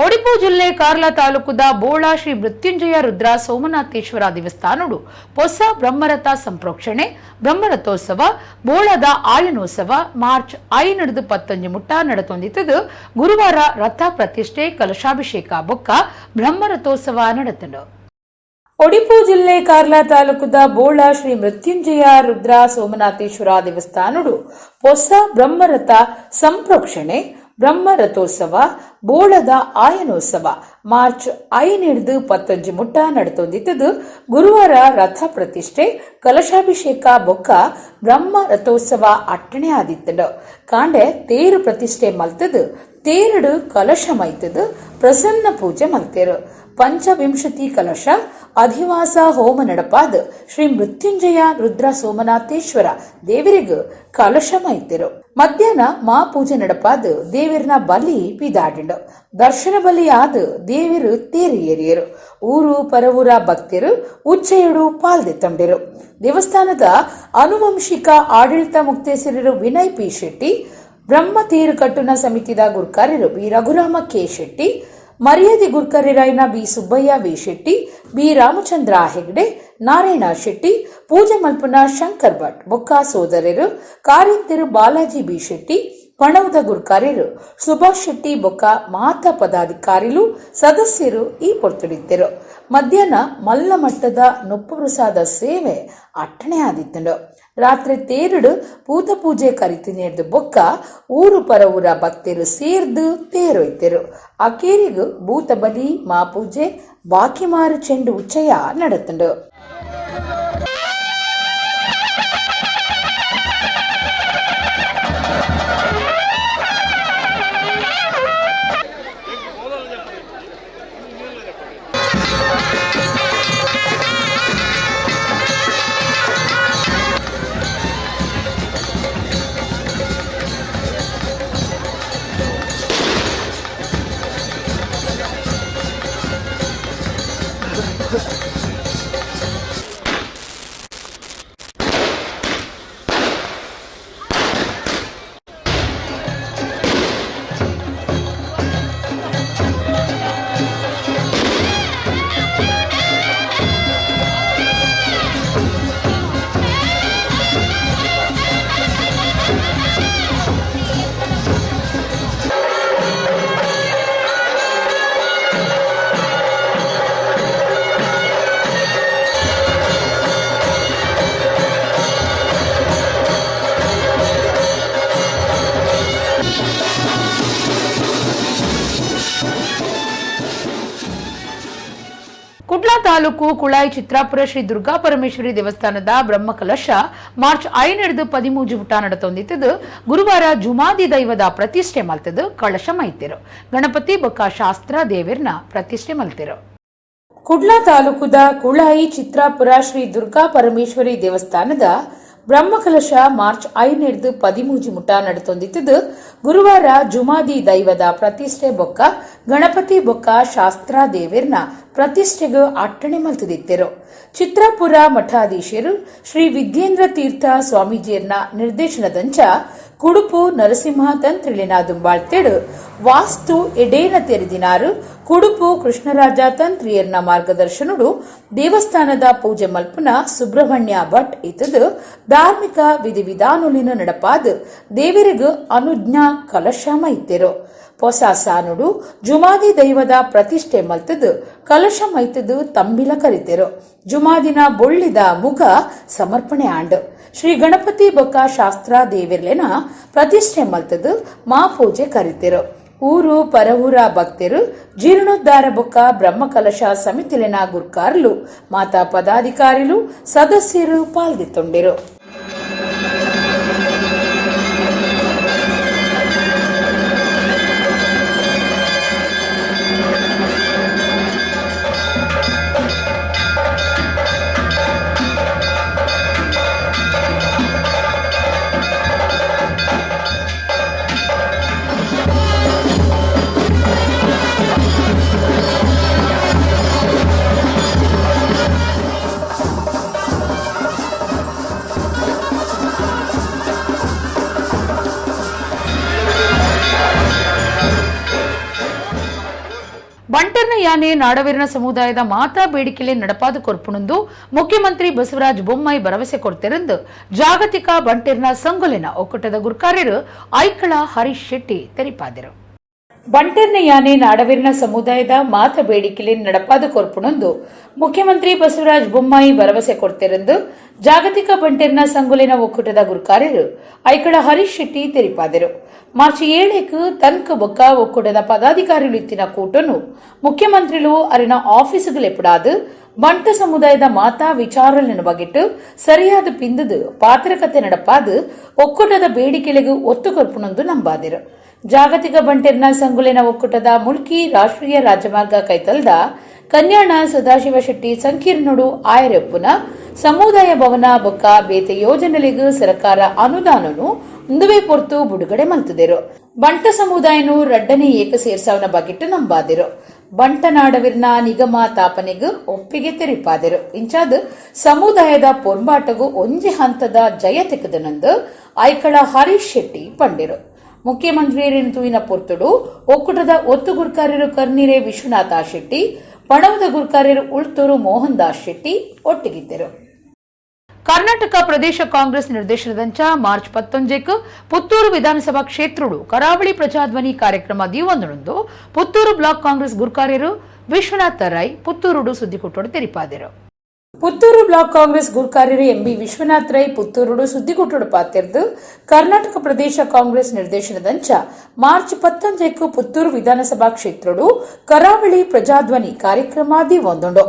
ಒಡಿಪು ಜಿಲ್ಲೆ ಕಾರ್ಲ ತಾಲೂಕುದ ಬೋಳ ಶ್ರೀ ಮೃತ್ಯುಂಜಯ ರುದ್ರ ಸೋಮನಾಥೇಶ್ವರ ದೇವಸ್ಥಾನಡು ಹೊಸ ಬ್ರಹ್ಮರಥ ಸಂಪ್ರೋಕ್ಷಣೆ, ಬ್ರಹ್ಮರಥೋತ್ಸವ, ಬೋಳದ ಆಯನೋತ್ಸವ ಮಾರ್ಚ್ 5-15 ಮುಟ್ಟ ನಡೆತೊಂದಿತ್ತದು. ಗುರುವಾರ ರಥ ಪ್ರತಿಷ್ಠೆ, ಕಲಶಾಭಿಷೇಕ ಬೊಕ್ಕ ಬ್ರಹ್ಮರಥೋತ್ಸವ ನಡೆತನು. ಒಡಿಪು ಜಿಲ್ಲೆ ಕಾರ್ಲ ತಾಲೂಕುದ ಬೋಳ ಶ್ರೀ ಮೃತ್ಯುಂಜಯ ರುದ್ರ ಸೋಮನಾಥೇಶ್ವರ ದೇವಸ್ಥಾನಡು ಹೊಸ ಬ್ರಹ್ಮರಥ ಸಂಪ್ರೋಕ್ಷಣೆ, ಬ್ರಹ್ಮರಥೋತ್ಸವ, ಬೋಳದ ಆಯನೋತ್ಸವ ಮಾರ್ಚ್ 5-15 ಮುಟ್ಟ ನಡೆತೊಂದಿತ್ತದು. ಗುರುವಾರ ರಥ ಪ್ರತಿಷ್ಠೆ, ಕಲಶಾಭಿಷೇಕ ಬೊಕ್ಕ ಬ್ರಹ್ಮ ರಥೋತ್ಸವ ಅಟ್ಟಣೆ ಆದಿತ್ತದು. ಕಾಂಡೆ ತೇರು ಪ್ರತಿಷ್ಠೆ ಮಲ್ತದು, ತೇರುಡು ಕಲಶ ಮೈತದು, ಪ್ರಸನ್ನ ಪೂಜೆ ಮಲ್ತೇರು. ಪಂಚವಿಂಶತಿ ಕಲಶ ಅಧಿವಾಸ ಹೋಮ ನಡಪಾದ ಶ್ರೀ ಮೃತ್ಯುಂಜಯ ರುದ್ರ ಸೋಮನಾಥೇಶ್ವರ ದೇವರಿಗೂ ಕಲಶ ಮೈತಿರು. ಮಧ್ಯಾಹ್ನ ಮಾ ಪೂಜೆ ನಡಪಾದ ದೇವಿರನ ಬಲಿ ಪಿದಾಡಿಂಡು. ದರ್ಶನ ಬಲಿ ಆದ ದೇವಿರು ತೇರು ಏರಿಯರು. ಊರು ಪರವೂರ ಭಕ್ತರು ಉಚ್ಚೆಯಡು ಪಾಲ್ದೆ ತಂಡಿರು. ದೇವಸ್ಥಾನದ ಅನುವಂಶಿಕ ಆಡಳಿತ ಮುಕ್ತೇಸರರು ವಿನಯ್ ಪಿ ಶೆಟ್ಟಿ, ಬ್ರಹ್ಮ ತೇರು ಕಟ್ಟುನ ಸಮಿತಿದ ಗುರ್ಕಾರ್ಯರು ಬಿ ರಘುರಾಮ ಕೆ ಶೆಟ್ಟಿ, ಮರ್ಯಾದೆ ಗುರ್ಕರ್ಯರಾಯನ B Subbaiah V Shetty, B Ramachandra Hegde, Narayana Shetty, ಪೂಜೆ ಮಲ್ಪುನ ಶಂಕರ್ ಭಟ್ ಬೊಕ್ಕ ಸೋದರರು, ಕಾರ್ಯಂತರು ಬಾಲಾಜಿ ಬಿ ಶೆಟ್ಟಿ, ಪಣವದ ಗುರ್ಕಾರ್ಯರು ಸುಭಾಷ್ ಶೆಟ್ಟಿ ಬೊಕ್ಕ ಮಾತಾ ಪದಾಧಿಕಾರಿಲು ಸದಸ್ಯರು ಈ ಪೊರ್ತುಡಿದ್ದರು. ಮಧ್ಯಾಹ್ನ ಮಲ್ಲಮಟ್ಟದ ನೊಪ್ಪು ಪ್ರಸಾದ ಸೇವೆ ಅಟ್ಟಣೆ ಆದಿತ್ತನು. ರಾತ್ರಿ ತೇರುಡು ಪೂತ ಪೂಜೆ ಕರಿತು ನೇರ್ದು ಬೊಕ್ಕ ಊರು ಪರವೂರ ಭಕ್ತರು ಸೇರ್ದು ತೇರೊಯ್ತರು. ಆ ಕೇರಿಗು ಭೂತ ಬಲಿ ಮಾಪೂಜೆ ಬಾಕಿಮಾರು ಚೆಂಡು ಉಚ್ಚಯ ನಡೆತುಂಡು. Taluk Kulai Chitrapura Shri Durga Parameshwari ದೇವಸ್ಥಾನದ ಬ್ರಹ್ಮಕಲಶ ಮಾರ್ಚ್ 5 13 ಪುಟ ನಡತೊಂದಿತ್ತದು. ಗುರುವಾರ ಜುಮಾದಿ ದೈವದ ಪ್ರತಿಷ್ಠೆ ಮಲ್ತದು ಕಳಶ ಮೈತಿರು. ಗಣಪತಿ ಬೊಕ್ಕ ಶಾಸ್ತ್ರ ದೇವಿರ್ನ ಪ್ರತಿಷ್ಠೆ ಮಲ್ತಿರು. ಕುಡ್ಲಾ ತಾಲೂಕುದ ಕುಳಾಯಿ ಚಿತ್ರಾಪುರ ಶ್ರೀ ದುರ್ಗಾ ಪರಮೇಶ್ವರಿ ದೇವಸ್ಥಾನದ ಬ್ರಹ್ಮಕಲಶ ಮಾರ್ಚ್ 5 13 ಮುಟ ನಡತೊಂದಿತ್ತದು. ಗುರುವಾರ ಜುಮಾದಿ ದೈವದ ಪ್ರತಿಷ್ಠೆ ಬೊಕ್ಕ ಗಣಪತಿ ಬೊಕ್ಕ ಶಾಸ್ತ್ರ ದೇವಿರ್ನ ಪ್ರತಿಷ್ಠೆಗೂ ಅಟ್ಟಣೆ ಮಲ್ತದಿತ್ತಿರು. ಚಿತ್ರಾಪುರ ಮಠಾಧೀಶರು ಶ್ರೀ ವಿದ್ಯೇಂದ್ರ ತೀರ್ಥ ಸ್ವಾಮೀಜಿಯರ್ನ ನಿರ್ದೇಶನದಂಚ ಕುಡುಪು ನರಸಿಂಹ ತಂತ್ರಿಲಿನ ದುಂಬಾಳ್ತೇಡು ವಾಸ್ತು ಎಡೇನ ತೆರೆದಿನಾರು ಕುಡುಪು ಕೃಷ್ಣರಾಜ ತಂತ್ರಿಯರ್ನ ಮಾರ್ಗದರ್ಶನುಡು ದೇವಸ್ಥಾನದ ಪೂಜೆ ಮಲ್ಪುನ ಸುಬ್ರಹ್ಮಣ್ಯ ಭಟ್ ಇತದು ಧಾರ್ಮಿಕ ವಿಧಿವಿಧಾನುಲಿನ ನಡಪಾದ ದೇವರಿಗೂ ಅನುಜ್ಞಾ ಕಲಶ ಮೈತಿರು. ಹೊಸ ಸಾನುಡು ಜುಮಾದಿ ದೈವದ ಪ್ರತಿಷ್ಠೆ ಮಲ್ತದು ಕಲಶ ಮೈತದು ತಂಬಿಲ ಕರಿತೆರು. ಜುಮಾದಿನ ಬೊಳ್ಳಿದ ಮುಖ ಸಮರ್ಪಣೆ ಆಂಡು. ಶ್ರೀ ಗಣಪತಿ ಬೊಕ್ಕ ಶಾಸ್ತ್ರ ದೇವಿರ್ಲೆನ ಪ್ರತಿಷ್ಠೆ ಮಲ್ತದು ಮಾ ಪೂಜೆ ಕರಿತೆರು. ಊರು ಪರವೂರ ಭಕ್ತರು ಜೀರ್ಣೋದ್ಧಾರ ಬೊಕ್ಕ ಬ್ರಹ್ಮಕಲಶ ಸಮಿತಿಲಿನ ಗುರ್ಕಾರ್ಲು ಮಾತಾ ಪದಾಧಿಕಾರಿಲು ಸದಸ್ಯರು ಪಾಲ್ದಿತ್ತೊಂಡಿರು. ಬಂಟರ್ನ ಯಾನೆ ನಾಡವೀರನ ಸಮುದಾಯದ ಮಾತಾ ಬೇಡಿಕೆಲೆ ನಡಪಾದ ಕೊರ್ಪುಣಂದು ಮುಖ್ಯಮಂತ್ರಿ ಬಸವರಾಜ ಬೊಮ್ಮಾಯಿ ಭರವಸೆ ಕೊಡ್ತಿರಂದು ಜಾಗತಿಕ ಬಂಟರ್ನ ಸಂಗೊಲೆನ ಒಕ್ಕೂಟದ ಗುರ್ಕಾರ್ಯರು ಐಕಳ ಹರೀಶ್ ಶೆಟ್ಟಿ ತೆರಿಪಾದರು. ಬಂಟರ್ನ ಯಾನೆ ನಾಡವೀರನ ಸಮುದಾಯದ ಮಾತ ಬೇಡಿಕೆಲೆ ನಡಪಾದ ಕೊರ್ಪುಣಂದು ಮುಖ್ಯಮಂತ್ರಿ ಬಸವರಾಜ ಬೊಮ್ಮಾಯಿ ಭರವಸೆ ಕೊಡ್ತಿರಂದು ಜಾಗತಿಕ ಬಂಟರ್ನ ಸಂಗೊಲೆನ ಒಕ್ಕೂಟದ ಗುರ್ಕಾರ್ಯರು ಐಕಳ ಹರೀಶ್ ಶೆಟ್ಟಿ ತೆರಿಪಾದರು. ಮಾರ್ಚ್ 7 ತನ್ಕ ಬೊಕ್ಕ ಒಕ್ಕೂಟದ ಪದಾಧಿಕಾರಿಗಳು ಇತ್ತಿನ ಕೂಟನು ಮುಖ್ಯಮಂತ್ರಿಲು ಅರಿನ ಆಫೀಸುಗಳೆಪುಡಾದು ಬಂಟ ಸಮುದಾಯದ ಮಾತಾ ವಿಚಾರలను ಬಗೆಟ್ಟು ಸರಿಯಾದ ಪಿಂದದು ಪಾತ್ರಕತೆ ನಡಪಾದು ಒಕ್ಕೂಟದ ಬೇಡಿಕೆಲೆಗೂ ಒತ್ತು ಕೊರ್ಪುನೊಂದು ನಂಬಾದಿರು. ಜಾಗತಿಕ ಬಂಟೆರ್ನ ಸಂಗುಲಿನ ಒಕ್ಕೂಟದ ಮುಲ್ಕಿ ರಾಷ್ಟ್ರೀಯ ರಾಜಮಾರ್ಗ ಕೈತಲ್ದ ಕನ್ಯಾಣ ಸದಾಶಿವ ಶೆಟ್ಟಿ ಸಂಕೀರ್ಣುಡು ಆಯರೆಪ್ಪುನ ಸಮುದಾಯ ಭವನ ಬೊಕ್ಕ ಬೇತೆ ಯೋಜನೆಗಳಿಗೂ ಸರ್ಕಾರ ಅನುದಾನನು ಮುಂದುವೆ ಪೊರ್ತು ಬಿಡುಗಡೆ ಮಲ್ತದಿರು. ಬಂಟ ಸಮುದಾಯನು ರಡ್ಡನೆ ಏಕ ಸೇರ್ಸಾವನ ಬಗೆಟ್ಟು ನಂಬಾದಿರು. ಬಂಟನಾಡವಿರ್ನ ನಿಗಮ ತಾಪನೆಗೂ ಒಪ್ಪಿಗೆ ತೆರಿಪಾದಿರು. ಇಂಚಾದ ಸಮುದಾಯದ ಪೊರ್ಂಬಾಟಗೂ ಒಂಜಿ ಹಂತದ ಜಯ ತೆಗೆದನಂದು ಐಕಳ ಹರೀಶ್ ಶೆಟ್ಟಿ ಪಂಡಿರು. ಮುಖ್ಯಮಂತ್ರಿಯರಿನ ತೂಯಿನ ಪೊರ್ತುಡು ಒಕ್ಕೂಟದ ಒತ್ತು ಗುರ್ಕಾರ್ಯರು ಕರ್ನೀರೆ ವಿಶ್ವನಾಥ ಶೆಟ್ಟಿ, ಪಣವದ ಗುರ್ಕಾರ್ಯರು ಉಳ್ತೂರು ಮೋಹನ್ ದಾಸ್ ಶೆಟ್ಟಿ ಒಟ್ಟಿಗಿದ್ದರು. ಕರ್ನಾಟಕ ಪ್ರದೇಶ ಕಾಂಗ್ರೆಸ್ ನಿರ್ದೇಶನದಂಚ ಮಾರ್ಚ್ 19 ಪುತ್ತೂರು ವಿಧಾನಸಭಾ ಕ್ಷೇತ್ರಡು ಕರಾವಳಿ ಪ್ರಜಾಧ್ವನಿ ಕಾರ್ಯಕ್ರಮ ದಿವಂದನಂದು ಪುತ್ತೂರು ಬ್ಲಾಕ್ ಕಾಂಗ್ರೆಸ್ ಗುರ್ಕಾರ್ಯರು ವಿಶ್ವನಾಥ ರೈ ಪುತ್ತೂರುಡು ಸುದ್ದಿಕೂಟೋಡು ತೆರಿಪಾದರು. ಪುತ್ತೂರು ಬ್ಲಾಕ್ ಕಾಂಗ್ರೆಸ್ ಗುರ್ಕಾರ್ಯರು ಎಂಬಿ ವಿಶ್ವನಾಥ್ ರೈ ಪುತ್ತೂರುಡು ಸುದ್ದಿಗುಟ್ಟುಡು ಪಾತಿರ್ದು ಕರ್ನಾಟಕ ಪ್ರದೇಶ ಕಾಂಗ್ರೆಸ್ ನಿರ್ದೇಶನದಂಚ ಮಾರ್ಚ್ 19 ಪುತ್ತೂರು ವಿಧಾನಸಭಾ ಕ್ಷೇತ್ರಡು ಕರಾವಳಿ ಪ್ರಜಾಧ್ವನಿ ಕಾರ್ಯಕ್ರಮ ದಿವಂದುಂಡು.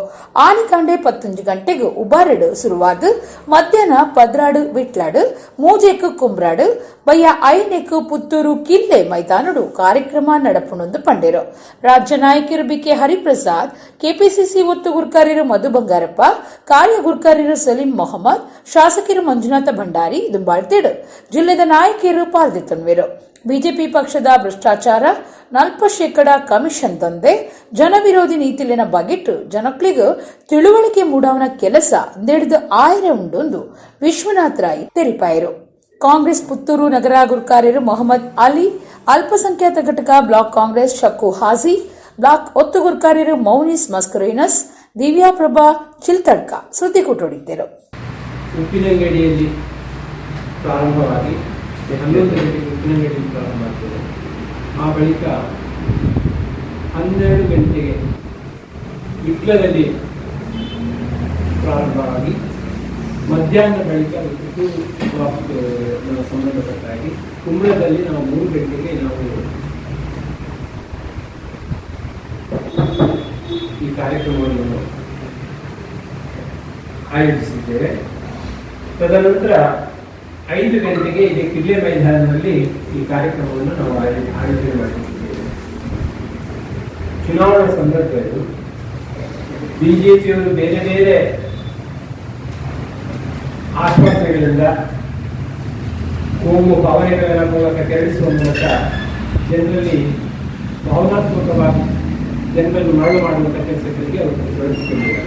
ಆನಿಕಾಂಡೆ 19 ಗಂಟೆಗೆ ಉಬಾರೆಡು ಸುರುವಾದ ಮಧ್ಯಾಹ್ನ 12 ವಿಟ್ಲಾಡು 3 ಕುಂಬ್ರಾಡು ಬಯ್ಯ 5 ಪುತ್ತೂರು ಕಿಲ್ಲೆ ಮೈದಾನಡು ಕಾರ್ಯಕ್ರಮ ನಡಪುಣೊಂದು ಪಂಡಿರು. ರಾಜ್ಯ ನಾಯಕರು ಬಿಕೆ ಹರಿಪ್ರಸಾದ್, ಕೆಪಿಸಿಸಿ ಒತ್ತು ಗುರ್ಕಾರ್ಯರು ಮಧು ಬಂಗಾರಪ್ಪ, ಕಾರ್ಯಗುರ್ಕಾರ್ಯರು ಸಲೀಂ ಮೊಹಮ್ಮದ್, ಶಾಸಕರು ಮಂಜುನಾಥ ಭಂಡಾರಿ ದುಂಬಾಳ್ತೇಡು ಜಿಲ್ಲೆದ ನಾಯಕಿಯರು ಪಾಲ್ದಿತ್ತನ್ವೇರು. ಬಿಜೆಪಿ ಪಕ್ಷದ ಭ್ರಷ್ಟಾಚಾರ 40% ಕಮಿಷನ್ ದಂಧೆ ಜನವಿರೋಧಿ ನೀತಿಲಿನ ಬಗೆಟ್ಟು ಜನಕ್ಳಿಗೂ ತಿಳುವಳಿಕೆ ಮೂಡವನ ಕೆಲಸ ನೆಡೆದು ಆಯರೆ ಉಂಡೊಂದು ವಿಶ್ವನಾಥ್ ರಾಯ್ ತೆರಿಪಾಯರು. ಕಾಂಗ್ರೆಸ್ ಪುತ್ತೂರು ನಗರ ಗುರ್ಕಾರ್ಯರು ಮೊಹಮ್ಮದ್ ಅಲಿ, ಅಲ್ಪಸಂಖ್ಯಾತ ಘಟಕ ಬ್ಲಾಕ್ ಕಾಂಗ್ರೆಸ್ ಶಕ್ಕು ಹಾಜಿ, ಬ್ಲಾಕ್ ಒತ್ತು ಗುರ್ಕಾರ್ಯರು ಮೌನಿಸ್ ಮಸ್ಕರೇನಸ್, ದಿವ್ಯಾಪ್ರಭಾ ಚಿಲ್ತಡ್ಕ ಸುದ್ದಿಕೂಟೋಡಿದ್ದರು. ಉಪ್ಪಿನಂಗಡಿಯಲ್ಲಿ ಪ್ರಾರಂಭವಾಗಿ 11 ಗಂಟೆಗೆ ಉಪ್ಪಿನಂಗಡಿಯಲ್ಲಿ ಪ್ರಾರಂಭ ಆಗ್ತದೆ. ಆ ಬಳಿಕ 12 ಗಂಟೆಗೆ ವಿಟ್ಲದಲ್ಲಿ ಪ್ರಾರಂಭವಾಗಿ ಮಧ್ಯಾಹ್ನ ಬಳಿಕ ಪುತ್ತೂರು ಬ್ಲಾಕ್ ಸಂಬಂಧಪಟ್ಟಾಗಿ ಕುಂಬ್ಳದಲ್ಲಿ ನಾವು 3 ಗಂಟೆಗೆ ನಾವು ಈ ಕಾರ್ಯಕ್ರಮವನ್ನು ಆಯೋಜಿಸಿದ್ದೇವೆ. ತದನಂತರ 5 ಗಂಟೆಗೆ ಇದೇ ಕಿರ್ಲೆ ಮೈದಾನದಲ್ಲಿ ಈ ಕಾರ್ಯಕ್ರಮವನ್ನು ನಾವು ಆಯೋಜನೆ ಮಾಡಿದ್ದೇವೆ. ಚುನಾವಣಾ ಸಂದರ್ಭ ಇದು. ಬಿಜೆಪಿಯವರು ಬೇರೆ ಬೇರೆ ಆಶ್ವಾಸನೆಗಳಿಂದ ಕೋಮು ಭಾವನೆಗಳ ಮೂಲಕ ಕೆರಳಿಸುವ ಮೂಲಕ ಜನರಲ್ಲಿ ಭಾವನಾತ್ಮಕವಾಗಿ ಜನರನ್ನು ಮರಳು ಮಾಡುವಂಥ ಕೆಲಸಗಳಿಗೆ ಅವರು ತೊಡಗಿಸಿಕೊಂಡಿದ್ದಾರೆ.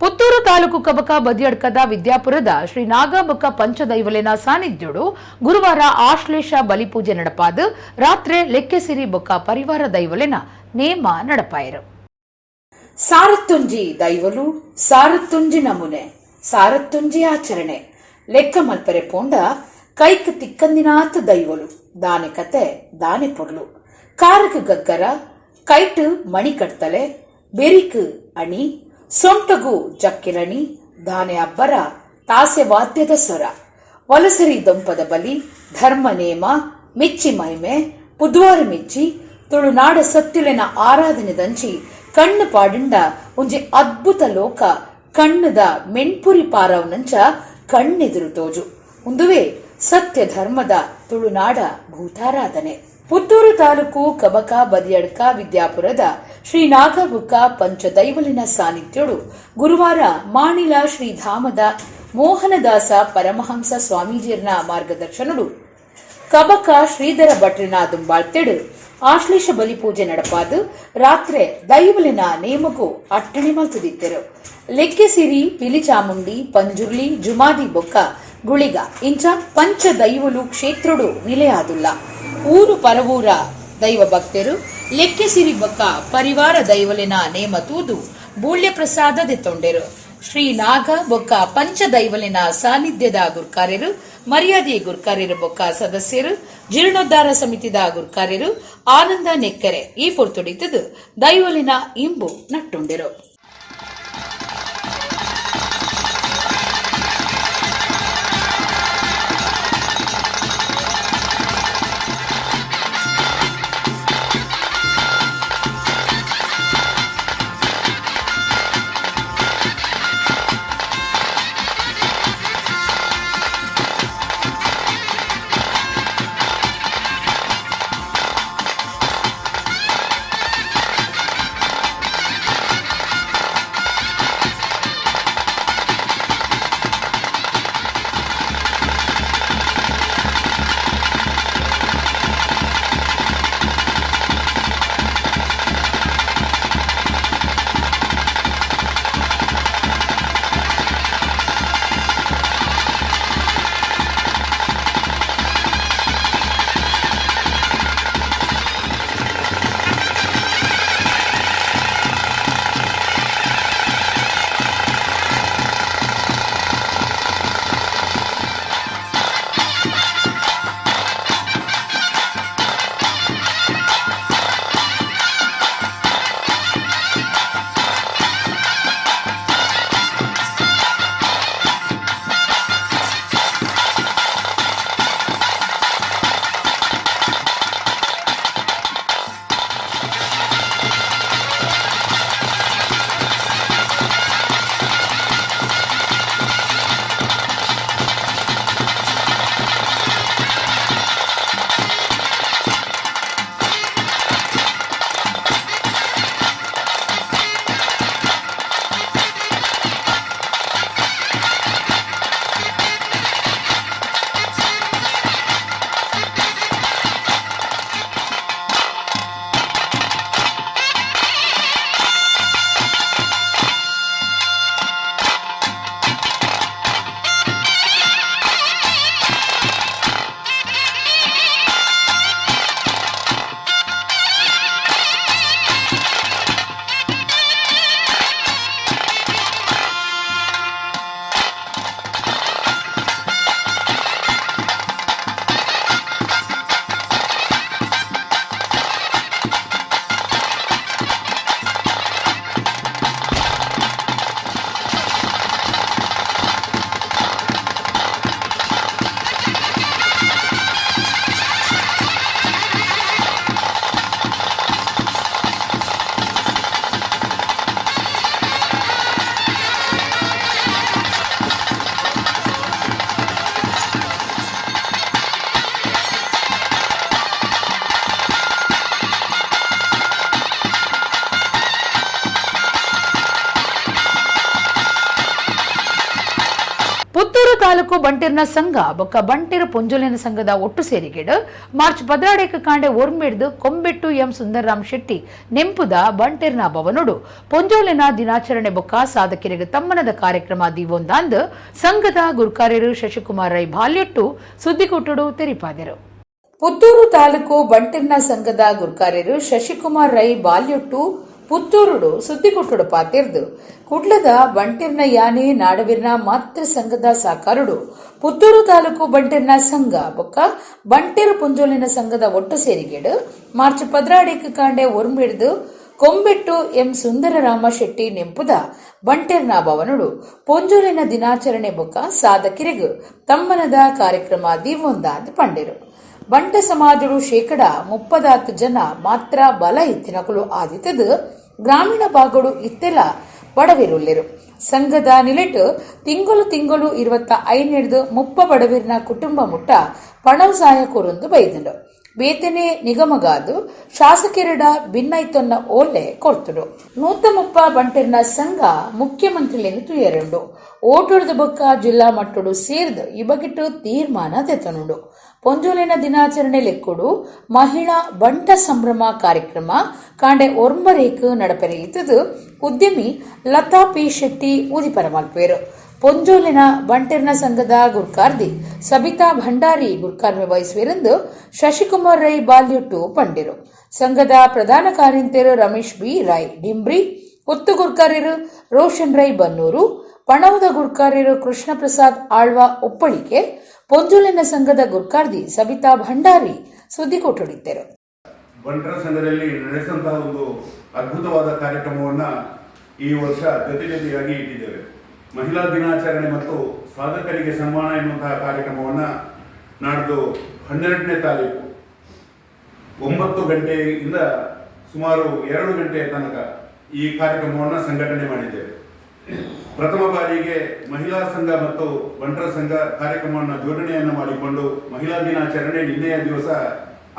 ಪುತ್ತೂರು ತಾಲೂಕು ಕಬಕ ಬದಿಯಡ್ಕದ ವಿದ್ಯಾಪುರದ ಶ್ರೀ ನಾಗಮುಖ ಪಂಚದೈವಲಿನ ಸಾನ್ನಿಧ್ಯೋಡು ಗುರುವಾರ ಆಶ್ಲೇಷ ಬಲಿಪೂಜೆ ನಡಪಾದ ರಾತ್ರಿ ಲೆಕ್ಕೆಸಿರಿ ಬೊಕ್ಕ ಪರಿವಾರ ದೈವಲಿನ ನೇಮ ನಡಪಾಯರು. ಸಾರತ್ತೊಂಜಿ ದೈವಲು, ಸಾರತ್ತೊಂಜಿ ನಮೂನೆ, ಸಾರತ್ತೊಂಜಿ ಆಚರಣೆ, ಲೆಕ್ಕ ಮಲ್ಪರೆ ಪೋಂಡ ಕೈಕ್ ತಿಕ್ಕಂದಿನಾತ ದೈವಲು, ದಾನೆ ಕತೆ ದಾನೆ ಪೊರ್ಲು, ಕಾರಕ ಗಗ್ಗರ, ಕೈಟ್ ಮಣಿ ಕಟ್ತಲೆ, ಬೆರಿಕ್ ಅಣಿ, ಸೊಂಟಗು ಜಕ್ಕಿರಣಿ, ದಾನೆ ಅಬ್ಬರ, ತಾಸೆ ವಾದ್ಯದ ಸ್ವರ, ವಲಸರಿ ದೊಂಪದ ಬಲಿ, ಧರ್ಮ ನೇಮ, ಮೆಚ್ಚಿ ಮಹಿಮೆ, ಪುದ್ವಾರ ಮೆಚ್ಚಿ, ತುಳುನಾಡ ಸತ್ಯುಲೆನ ಆರಾಧನೆ ದಂಚಿ ಕಣ್ಣು ಪಾಡಿಂಡ ಒಂಜಿ ಅದ್ಭುತ ಲೋಕ ಕಣ್ಣುದ ಮೆಣ್ಪುರಿ ಪಾರವನಂಚ ಕಣ್ಣೆದುರು ತೋಜು ಉಂದುವೆ ಸತ್ಯ ಧರ್ಮದ ತುಳುನಾಡ ಭೂತಾರಾಧನೆ. ಪುತ್ತೂರು ತಾಲೂಕು ಕಬಕ ಬದಿಯಡ್ಕ ವಿದ್ಯಾಪುರದ ಶ್ರೀ ನಾಗಬುಕ್ಕ ಪಂಚದೈವಲಿನ ಸಾನ್ನಿಧ್ಯೋಡು ಗುರುವಾರ ಮಾಣಿಲ ಶ್ರೀಧಾಮದ ಮೋಹನದಾಸ ಪರಮಹಂಸ ಸ್ವಾಮೀಜಿಯರ್ನ ಮಾರ್ಗದರ್ಶನಡು ಕಬಕ ಶ್ರೀಧರ ಭಟ್ರಿನ ದುಂಬಾಳ್ತೆಡು ಆಶ್ಲೇಷ ಬಲಿಪೂಜೆ ನಡಪಾದು ರಾತ್ರೆ ದೈವಲಿನ ನೇಮಗೂ ಅಟ್ಟಣೆ ಮಲ್ತುದಿತ್ತೆರು. ಲೆಕ್ಕೆಸಿರಿ, ಪಿಲಿಚಾಮುಂಡಿ, ಪಂಜುರ್ಲಿ, ಜುಮಾದಿ ಬೊಕ್ಕ ಗುಳಿಗ ಇಂಚ ಪಂಚ ದೈವಲು ಕ್ಷೇತ್ರಡು ನಿಲೆಯಾದುಲ್ಲ. ಊರು ಪರವೂರ ದೈವ ಭಕ್ತರು ಲೆಕ್ಕೆಸಿರಿ ಬೊಕ್ಕ ಪರಿವಾರ ದೈವಲಿನ ನೇಮ ತೂದು ಬೂಳ್ಯ ಪ್ರಸಾದ ದೆತ್ತೊಂಡೆರು. ಶ್ರೀ ನಾಗ ಬೊಕ್ಕ ಪಂಚ ದೈವಲಿನ ಸಾನ್ನಿಧ್ಯದ ಗುರ್ಕಾರ್ಯರು, ಮರ್ಯಾದೆ ಗುರ್ಕಾರ್ಯರು ಬೊಕ್ಕ ಸದಸ್ಯರು, ಜೀರ್ಣೋದ್ಧಾರ ಸಮಿತಿದ ಗುರ್ಕಾರ್ಯರು ಆನಂದ ನೆಕ್ಕರೆ ಈ ಪೊರ್ತುಡಿತದು ದೈವಲಿನ ಇಂಬು ನಟ್ಟುಂಡೆರು. ತಾಲೂಕು ಬಂಟಿರ್ನ ಸಂಘ ಬೊಕ್ಕ ಬಂಟಿರು ಪೊಂಜೊಲಿನ ಸಂಘದ ಒಟ್ಟು ಸೇರಿಗೆಡು ಮಾರ್ಚ್ 16 ಕಾಂಡೆ ಒರ್ಮಿಡ್ದು ಕೊಂಬೆಟ್ಟು ಎಂ ಸುಂದರರಾಮ್ ಶೆಟ್ಟಿ ನೆಂಪುದ ಬಂಟಿರ್ನ ಭವನೋಡು ಪೊಂಜೋಲಿನ ದಿನಾಚರಣೆ ಬೊಕ್ಕ ಸಾಧಕರಿಗೆ ತಮ್ಮನದ ಕಾರ್ಯಕ್ರಮ ದೀವೊಂದಾಂದ್ ಸಂಘದ ಗುರುಕಾರ್ಯರು ಶಶಿಕುಮಾರ್ ರೈ ಬಾಲ್ಯೊಟ್ಟು ಸುದ್ದಿಕೂಟಡು ತೆರಿಪಾದರು. ಪುತ್ತೂರು ತಾಲೂಕು ಬಂಟಿರ್ನ ಸಂಘದ ಗುರುಕಾರ್ಯರು ಶಶಿಕುಮಾರ್ ರೈ ಬಾಲ್ಯೊಟ್ಟು ಪುತ್ತೂರುಡು ಸುದ್ದಿಕೊಟ್ಟುಡು ಪಾತಿರ್ದು ಕುಡ್ಲದ ಬಂಟಿರ್ನ ಯಾನೆ ನಾಡವಿರ್ನ ಮಾತೃ ಸಂಘದ ಸಾಕಾರುಡು ಪುತ್ತೂರು ತಾಲೂಕು ಬಂಟಿರ್ನ ಸಂಘ ಬೊಕ್ಕ ಬಂಟಿರು ಪುಂಜೋಲಿನ ಸಂಘದ ಒಟ್ಟು ಸೇರಿಗೆಡು ಮಾರ್ಚ್ 16 ಕಾಂಡೆ ಒರ್ಮಿಡ್ದು ಕೊಂಬೆಟ್ಟು ಎಂ ಸುಂದರರಾಮ ಶೆಟ್ಟಿ ನೆಂಪುದ ಬಂಟಿರ್ನ ಭವನುಡು ಪೊಂಜೋಲಿನ ದಿನಾಚರಣೆ ಬೊಕ್ಕ ಸಾಧಕಿರಿಗು ತಮ್ಮನದ ಕಾರ್ಯಕ್ರಮ ದೀವೊಂದಾದ್ ಪಂಡಿರು. ಬಂಟ ಸಮಾಜಡು 30% ಜನ ಮಾತ್ರ ಬಲ ಇತ್ತಿನಕುಲು ಆದಿತ್ತದು ಗ್ರಾಮೀಣ ಭಾಗಡು ಇತ್ತೆಲ್ಲ ಬಡವಿರುಲ್ಲೆರು. ಸಂಘದ ನಿಲೆಟು ತಿಂಗಳು ತಿಂಗಳು 25 30 ಬಡವಿರ್ನ ಕುಟುಂಬ ಮುಟ್ಟ ಪಣವು ಸಹಾಯ ಕೊರೊಂದು ಬೈದಂಡು. ಬೇತನೆ ನಿಗಮಗಾದು ಶಾಸಕೆರಡ ಭಿನ್ನೈತೊನ್ನ ಓಲೆ ಕೊರ್ತುಡು. 130 ಬಂಟಿರ್ನ ಸಂಘ ಮುಖ್ಯಮಂತ್ರಿಲೆನ್ ತುಯರುಂಡು. ಓಟುಡ್ದು ಬೊಕ್ಕ ಜಿಲ್ಲಾ ಮಟ್ಟಡು ಸೇರ್ದು ಈ ಬಗೆಟ್ ತೀರ್ಮಾನ ತೆತ್ತನುಂಡು. ಪೊಂಜೋಲಿನ ದಿನಾಚರಣೆ ಲೆಕ್ಕುಡು ಮಹಿಳಾ ಬಂಟ ಸಂಭ್ರಮ ಕಾರ್ಯಕ್ರಮ ಕಾಂಡೆ 9 ನಡಪೆರೆಯಿತದು ಉದ್ಯಮಿ ಲತಾ ಪಿ ಶೆಟ್ಟಿ ಉದಿಪರ ಮಲ್ಪೇರು. ಪೊಂಜೋಲಿನ ಬಂಟಿರ್ನ ಸಂಘದ ಗುರ್ಕಾರ್ದಿ ಸಬಿತಾ ಭಂಡಾರಿ ಗುರ್ಕಾರ್ಮೆ ವಹಿಸುವಿರೆಂದು ಶಶಿಕುಮಾರ್ ರೈ ಬಾಲ್ಯೊಟ್ಟು ಪಂಡಿರು. ಸಂಘದ ಪ್ರಧಾನ ಕಾರ್ಯಂತೆರು ರಮೇಶ್ ಬಿ ರೈ ಡಿಂಬ್ರಿ, ಒತ್ತು ಗುರ್ಕಾರ್ಯರು ರೋಷನ್ ರೈ ಬನ್ನೂರು, ಪಣವದ ಗುರ್ಕಾರ್ಯರು ಕೃಷ್ಣ ಪ್ರಸಾದ್ ಆಳ್ವ ಒಪ್ಪಳಿಕೆ, ಪೊಂಜೋಲಿನ ಸಂಘದ ಗುರ್ಕಾರ್ದಿ ಸಬಿತಾ ಭಂಡಾರಿ ಸುದ್ದಿಕೊಟ್ಟುಡಿದ್ದರು. ಬಂಟರ ಸಂಘದಲ್ಲಿ ನಡೆಸಿದಂತಹ ಒಂದು ಅದ್ಭುತವಾದ ಕಾರ್ಯಕ್ರಮವನ್ನು ಈ ವರ್ಷ ಜೊತೆ ಜೊತೆಯಾಗಿ ಇಟ್ಟಿದ್ದೇವೆ. ಮಹಿಳಾ ದಿನಾಚರಣೆ ಮತ್ತು ಸಾಧಕರಿಗೆ ಸನ್ಮಾನ ಎನ್ನುವಂತಹ ಕಾರ್ಯಕ್ರಮವನ್ನು ನಾಡ್ದು 12ನೇ ತಾರೀಕು 9 ಗಂಟೆಯಿಂದ ಸುಮಾರು 2 ಗಂಟೆಯ ತನಕ ಈ ಕಾರ್ಯಕ್ರಮವನ್ನು ಸಂಘಟನೆ ಮಾಡಿದ್ದೇವೆ. ಪ್ರಥಮ ಬಾರಿಗೆ ಮಹಿಳಾ ಸಂಘ ಮತ್ತು ಬಂಟರ ಸಂಘ ಕಾರ್ಯಕ್ರಮವನ್ನು ಜೋಡಣೆಯನ್ನು ಮಾಡಿಕೊಂಡು ಮಹಿಳಾ ದಿನಾಚರಣೆ ನಿನ್ನೆಯ ದಿವಸ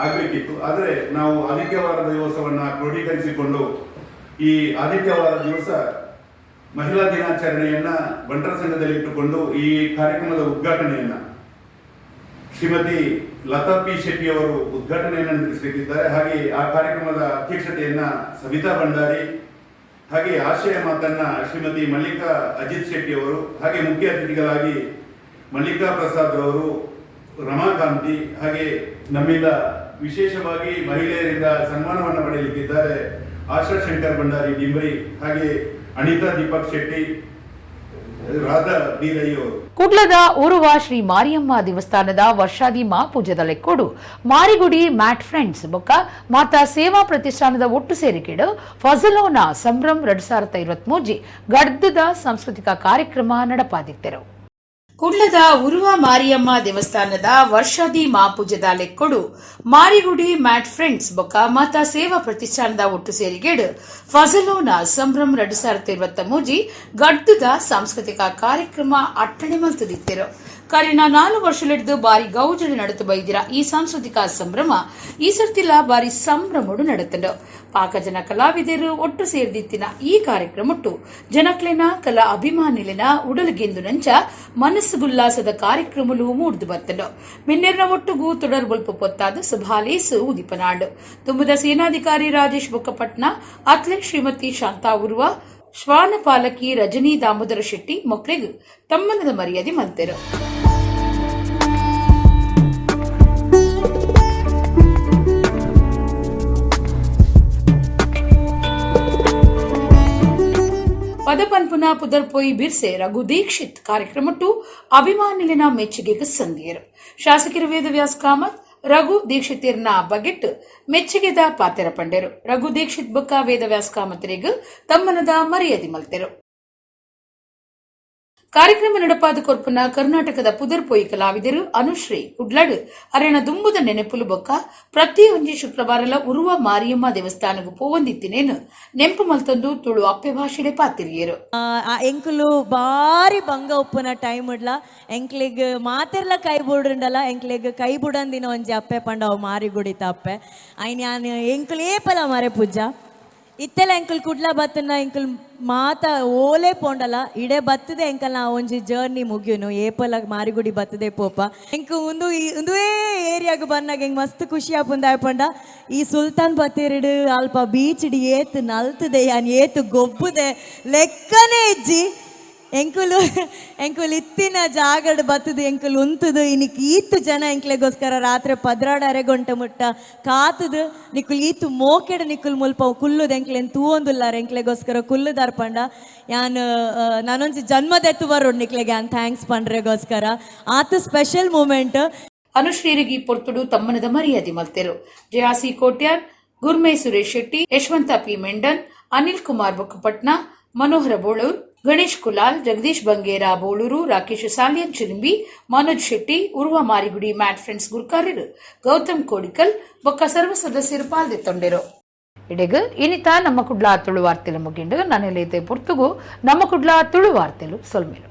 ಆಗಬೇಕಿತ್ತು. ಆದರೆ ನಾವು ಆದಿತ್ಯವಾರದ ದಿವಸವನ್ನು ಕ್ರೋಢೀಕರಿಸಿಕೊಂಡು ಈ ಆದಿತ್ಯವಾರ ದಿವಸ ಮಹಿಳಾ ದಿನಾಚರಣೆಯನ್ನು ಬಂಟರ ಸಂಘದಲ್ಲಿ ಇಟ್ಟುಕೊಂಡು ಈ ಕಾರ್ಯಕ್ರಮದ ಉದ್ಘಾಟನೆಯನ್ನು ಶ್ರೀಮತಿ ಲತಾ ಪಿ ಶೆಟ್ಟಿ ಅವರು ಉದ್ಘಾಟನೆಯನ್ನು ನಡೆಸಲಿದ್ದಾರೆ. ಹಾಗೆ ಆ ಕಾರ್ಯಕ್ರಮದ ಅಧ್ಯಕ್ಷತೆಯನ್ನು ಸವಿತಾ ಭಂಡಾರಿ, ಹಾಗೆ ಆಶಯ ಮಾತನ್ನ ಶ್ರೀಮತಿ ಮಲ್ಲಿಕಾ ಅಜಿತ್ ಶೆಟ್ಟಿ ಅವರು, ಹಾಗೆ ಮುಖ್ಯ ಅತಿಥಿಗಳಾಗಿ ಮಲ್ಲಿಕಾ ಪ್ರಸಾದ್ ರವರು, ರಮಾಕಾಂತಿ, ಹಾಗೆ ನಮ್ಮಿಂದ ವಿಶೇಷವಾಗಿ ಮಹಿಳೆಯರಿಂದ ಸನ್ಮಾನವನ್ನು ಪಡೆಯಲಿಕ್ಕಿದ್ದಾರೆ ಆಶಾ ಶಂಕರ್ ಭಂಡಾರಿ ಡಿಂಬ್ರಿ, ಹಾಗೆ ಅನಿತಾ ದೀಪಕ್ ಶೆಟ್ಟಿ, ರಾಧಾ ಬಿ ರೈ ಅವರು. ಕುಡ್ಲದ ಉರುವ ಶ್ರೀ ಮಾರಿಯಮ್ಮ ದೇವಸ್ಥಾನದ ವರ್ಷಾದಿ ಮಹಾಪೂಜೆದ ಲೆಕ್ಕೋಡು ಮಾರಿಗುಡಿ ಮ್ಯಾಟ್ ಫ್ರೆಂಡ್ಸ್ ಬೊಕ್ಕ ಮಾತಾ ಸೇವಾ ಪ್ರತಿಷ್ಠಾನದ ಒಟ್ಟು ಸೇರಿಕೆಡು ಫಜಲೋನ ಸಂಭ್ರಮ್ 2023 ಗಡ್ಡದ ಸಾಂಸ್ಕೃತಿಕ ಕಾರ್ಯಕ್ರಮ ನಡಪಾದಿತ್ತರು. ಕುಡ್ಲದ ಉರುವ ಮಾರಿಯಮ್ಮ ದೇವಸ್ಥಾನದ ವರ್ಷಾದಿ ಮಹಾಪೂಜೆದ ಲೆಕ್ಕೊಡು ಮಾರಿಗುಡಿ ಮ್ಯಾಟ್ ಫ್ರೆಂಡ್ಸ್ ಬೊಕ್ಕ ಮಾತಾ ಸೇವಾ ಪ್ರತಿಷ್ಠಾನದ ಒಟ್ಟು ಸೇರಿಗೇಡು ಫಜಲೋನ ಸಂಭ್ರಮ್ 2023 ಗಡ್ಡದ ಸಾಂಸ್ಕೃತಿಕ ಕಾರ್ಯಕ್ರಮ ಅಟ್ಟಣೆ ಮಲ್ತದಿತ್ತರು. ಕರಿನ 4 ವರ್ಷಲಿಡ್ದು ಬಾರಿ ಗೌಜಡಿ ನಡೆತು ಬೈದಿರ ಈ ಸಾಂಸ್ಕೃತಿಕ ಸಂಭ್ರಮ ಈ ಸರ್ತಿಲ ಬಾರಿ ಸಂಭ್ರಮಡು ನಡೆತಂಡು. ಪಾಕ ಜನ ಕಲಾವಿದರು ಒಟ್ಟು ಸೇರ್ದಿತ್ತಿನ ಈ ಕಾರ್ಯಕ್ರಮಟ್ಟು ಜನಕ್ಲೆನ ಕಲಾ ಅಭಿಮಾನಿಲೆನ ಉಡಲ್ಗೆಂದು ನಂಚ ಮನಸ್ಸುಗುಲ್ಲಾಸದ ಕಾರ್ಯಕ್ರಮಲು ಮೂಡ್ದು ಬತ್ತಂಡು. ಮಿನ್ನೆರ್ನ ಒಟ್ಟುಗೂ ತೊಡರ್ ಬೊಲ್ಪು ಪೊತ್ತಾದ ಸುಭಾಲೇಸು ಉದಿಪನಾಡು. ತುಂಬುದ ಸೇನಾಧಿಕಾರಿ ರಾಜೇಶ್ ಬೊಕ್ಕಪಟ್ನ, ಅಥ್ಲೆಟ್ ಶ್ರೀಮತಿ ಶಾಂತಾ ಉರ್ವ, ಶ್ವಾನ ಪಾಲಕಿ ರಜನಿ ದಾಮೋದರ ಶೆಟ್ಟಿ ಮೊಕ್ಲೆಗು ತಮ್ಮನದ ಮರ್ಯಾದೆ ಮಲ್ತೆರು. ಪದಪನ್ಪುನ ಪುದರ್ಪೊಯ್ ಬಿರ್ಸೆ ರಘು ದೀಕ್ಷಿತ್ ಕಾರ್ಯಕ್ರಮಟ್ಟು ಅಭಿಮಾನಿಲಿನ ಮೆಚ್ಚುಗೆಗೆ ಸಂದಿಯರು. ಶಾಸಕರು ವೇದವ್ಯಾಸ್ ಕಾಮತ್ ರಘು ದೀಕ್ಷಿತಿರ್ನ ಬಗೆಟ್ ಮೆಚ್ಚುಗೆದ ಪಾತೆರ ಪಂಡೆರು. ರಘು ದೀಕ್ಷಿತ್ ಬೊಕ್ಕ ವೇದವ್ಯಾಸ್ ಕಾಮತ್ರಿಗ್ ತಮ್ಮನದ ಮರ್ಯಾದೆ ಮಲ್ತೆರು. ಕಾರ್ಯಕ್ರಮ ನಡಪಾದ ಕೊರ್ಪುನ ಕರ್ನಾಟಕದ ಪುದರ್ಪೊಯ್ ಕಲಾವಿದರು ಅನುಶ್ರೀ ಕುಡ್ಲಡ್ ಅರೆನ ದುಂಬುದ ನೆನೆಪುಲು ಬೊಕ್ಕ ಪ್ರತಿಯೊಂಜಿ ಶುಕ್ರವಾರಲ ಉರುವ ಮಾರಿಯಮ್ಮ ದೇವಸ್ಥಾನಗು ಪೋವಂದಿತ್ತಿನೇನು ನೆಂಪು ಮಲ್ತೊಂದು ತುಳು ಅಪ್ಪೆ ಭಾಷೆಡೆ ಪಾತಿರಿಯರು. ಎಂಕುಲು ಬಾರಿ ಬಂಗ ಉಪ್ಪುನ ಟೈಮ್ ಇಡ್ಲ ಎಂಕ್ಲೆಗ್ ಮಾತೆರ್ಲ ಕೈ ಬುಡ್ರಂಡಲ ಎಂಕ್ಲೆಗ್ ಕೈ ಬುಡಂದಿನ ಒಂಜಿ ಅಪ್ಪೆ ಪಂಡ ಅವು ಮಾರಿಗುಡಿತ ಅಪ್ಪೆ ಐನ್ ಯಾನ್ ಎಂಕುಲು ಏಪಲ ಮರೆ ಪೂಜಾ ಇತ್ತೆಲ ಎಂಕುಲ್ ಕುಡ್ಲ ಬತ್ತನ ಎಂಕುಲ್ ಮಾತ ಓಲೆ ಪೋಂಡಲ ಇಡೆ ಬತ್ತದೆ ಎಂಕಲ್ನ ಒಂಜಿ ಜರ್ನಿ ಮುಗಿಯುನು. ಏಪಲ ಮಾರಿಗುಡಿ ಬತ್ತದೆ ಪೋಪ. ಎಂಕ್ ಉಂದು ಉಂದುವೇ ಏರಿಯಾಗ ಬನ್ನಾಗ ಎಂಕ್ ಮಸ್ತ್ ಖುಷಿ ಆಪುಂಡು. ಪಂಡ ಈ ಸುಲ್ತಾನ್ ಬತ್ತೇರಿಡು ಅಲ್ಪ ಬೀಚ್ ಏತ್ ನಲ್ತದೆ, ಯಾನ್ ಏತ್ ಗೊಬ್ಬುದೆ ಲೆಕ್ಕನೇ ಇಜ್ಜಿ. ಎಂಕುಲು ಎಂಕುಲು ಇತ್ತಿನ ಜಾಗಡ್ ಬತ್ತದು ಎಂಕುಲು ಉಂತುದು ಇನಿಕ್ ಈತ್ ಜನ ಎಂಕ್ಲೆಗೋಸ್ಕರ ರಾತ್ರಿ 12 ಗಂಟೆ ಮುಟ್ಟ ಕಾತುದು ನಿಕುಲ್ ಈತ್ ಮೋಕೆಡ್ ನಿಕುಲ್ ಮುಲ್ಪ ಕುಲ್ಲುದು ಎಂಕ್ಲೆನ್ ತೂವೊಂದುಲ್ಲಾರ, ಎಂಕ್ಲೆಗೋಸ್ಕರ ಕುಲ್ಲುದಾರ್ ಪಂಡ ಯಾನ್ ನಾನೊಂಜಿ ಜನ್ಮದೆತ್ತು ಬರೋಡು ನಿಕ್ಲೆಗೆ ಯಾನ್ thanks ಪಂಡ್ರೆಗೋಸ್ಕರ. ಆತ ಸ್ಪೆಷಲ್ ಮೂಮೆಂಟ್. ಅನುಶ್ರೀರಿಗೆ ಪೊರ್ತುಡು ತಮ್ಮನದ ಮರ್ಯಾದೆ ಮಲ್ತೆರು. ಜಯಾಸಿ ಕೋಟ್ಯಾನ್, ಗುರ್ಮೆ ಸುರೇಶ್ ಶೆಟ್ಟಿ, ಯಶವಂತ ಪಿ ಮೆಂಡನ್, ಅನಿಲ್ ಕುಮಾರ್ ಬೊಕ್ಕಪಟ್ನ, ಮನೋಹರ ಬೋಳೂರ್, ಗಣೇಶ್ ಕುಲಾಲ್, ಜಗದೀಶ್ ಬಂಗೇರ ಬೋಳೂರು, ರಾಕೇಶ್ ಸಾಲಿಯನ್ ಚಿಲಿಂಬಿ, ಮನೋಜ್ ಶೆಟ್ಟಿ, ಉರ್ವ ಮಾರಿಗುಡಿ ಮ್ಯಾಟ್ ಫ್ರೆಂಡ್ಸ್ ಗುರ್ಕಾರ್ಯರು ಗೌತಮ್ ಕೋಡಿಕಲ್ ಬೊಕ್ಕ ಸರ್ವ ಸದಸ್ಯರು ಪಾಲ್ದೆತ್ತೊಂಡೆರು. ಇಡೆಗ್ ಇನಿತ ನಮ್ಮ ಕುಡ್ಲ ತುಳು ವಾರ್ತೆಲು ಮುಗಿಂಡು. ನನೆಲೈತೆ ಪೊರ್ತುಗು ನಮ್ಮ ಕುಡ್ಲ ತುಳು ವಾರ್ತೆಲು ಸೊಲ್ಮೆಲು.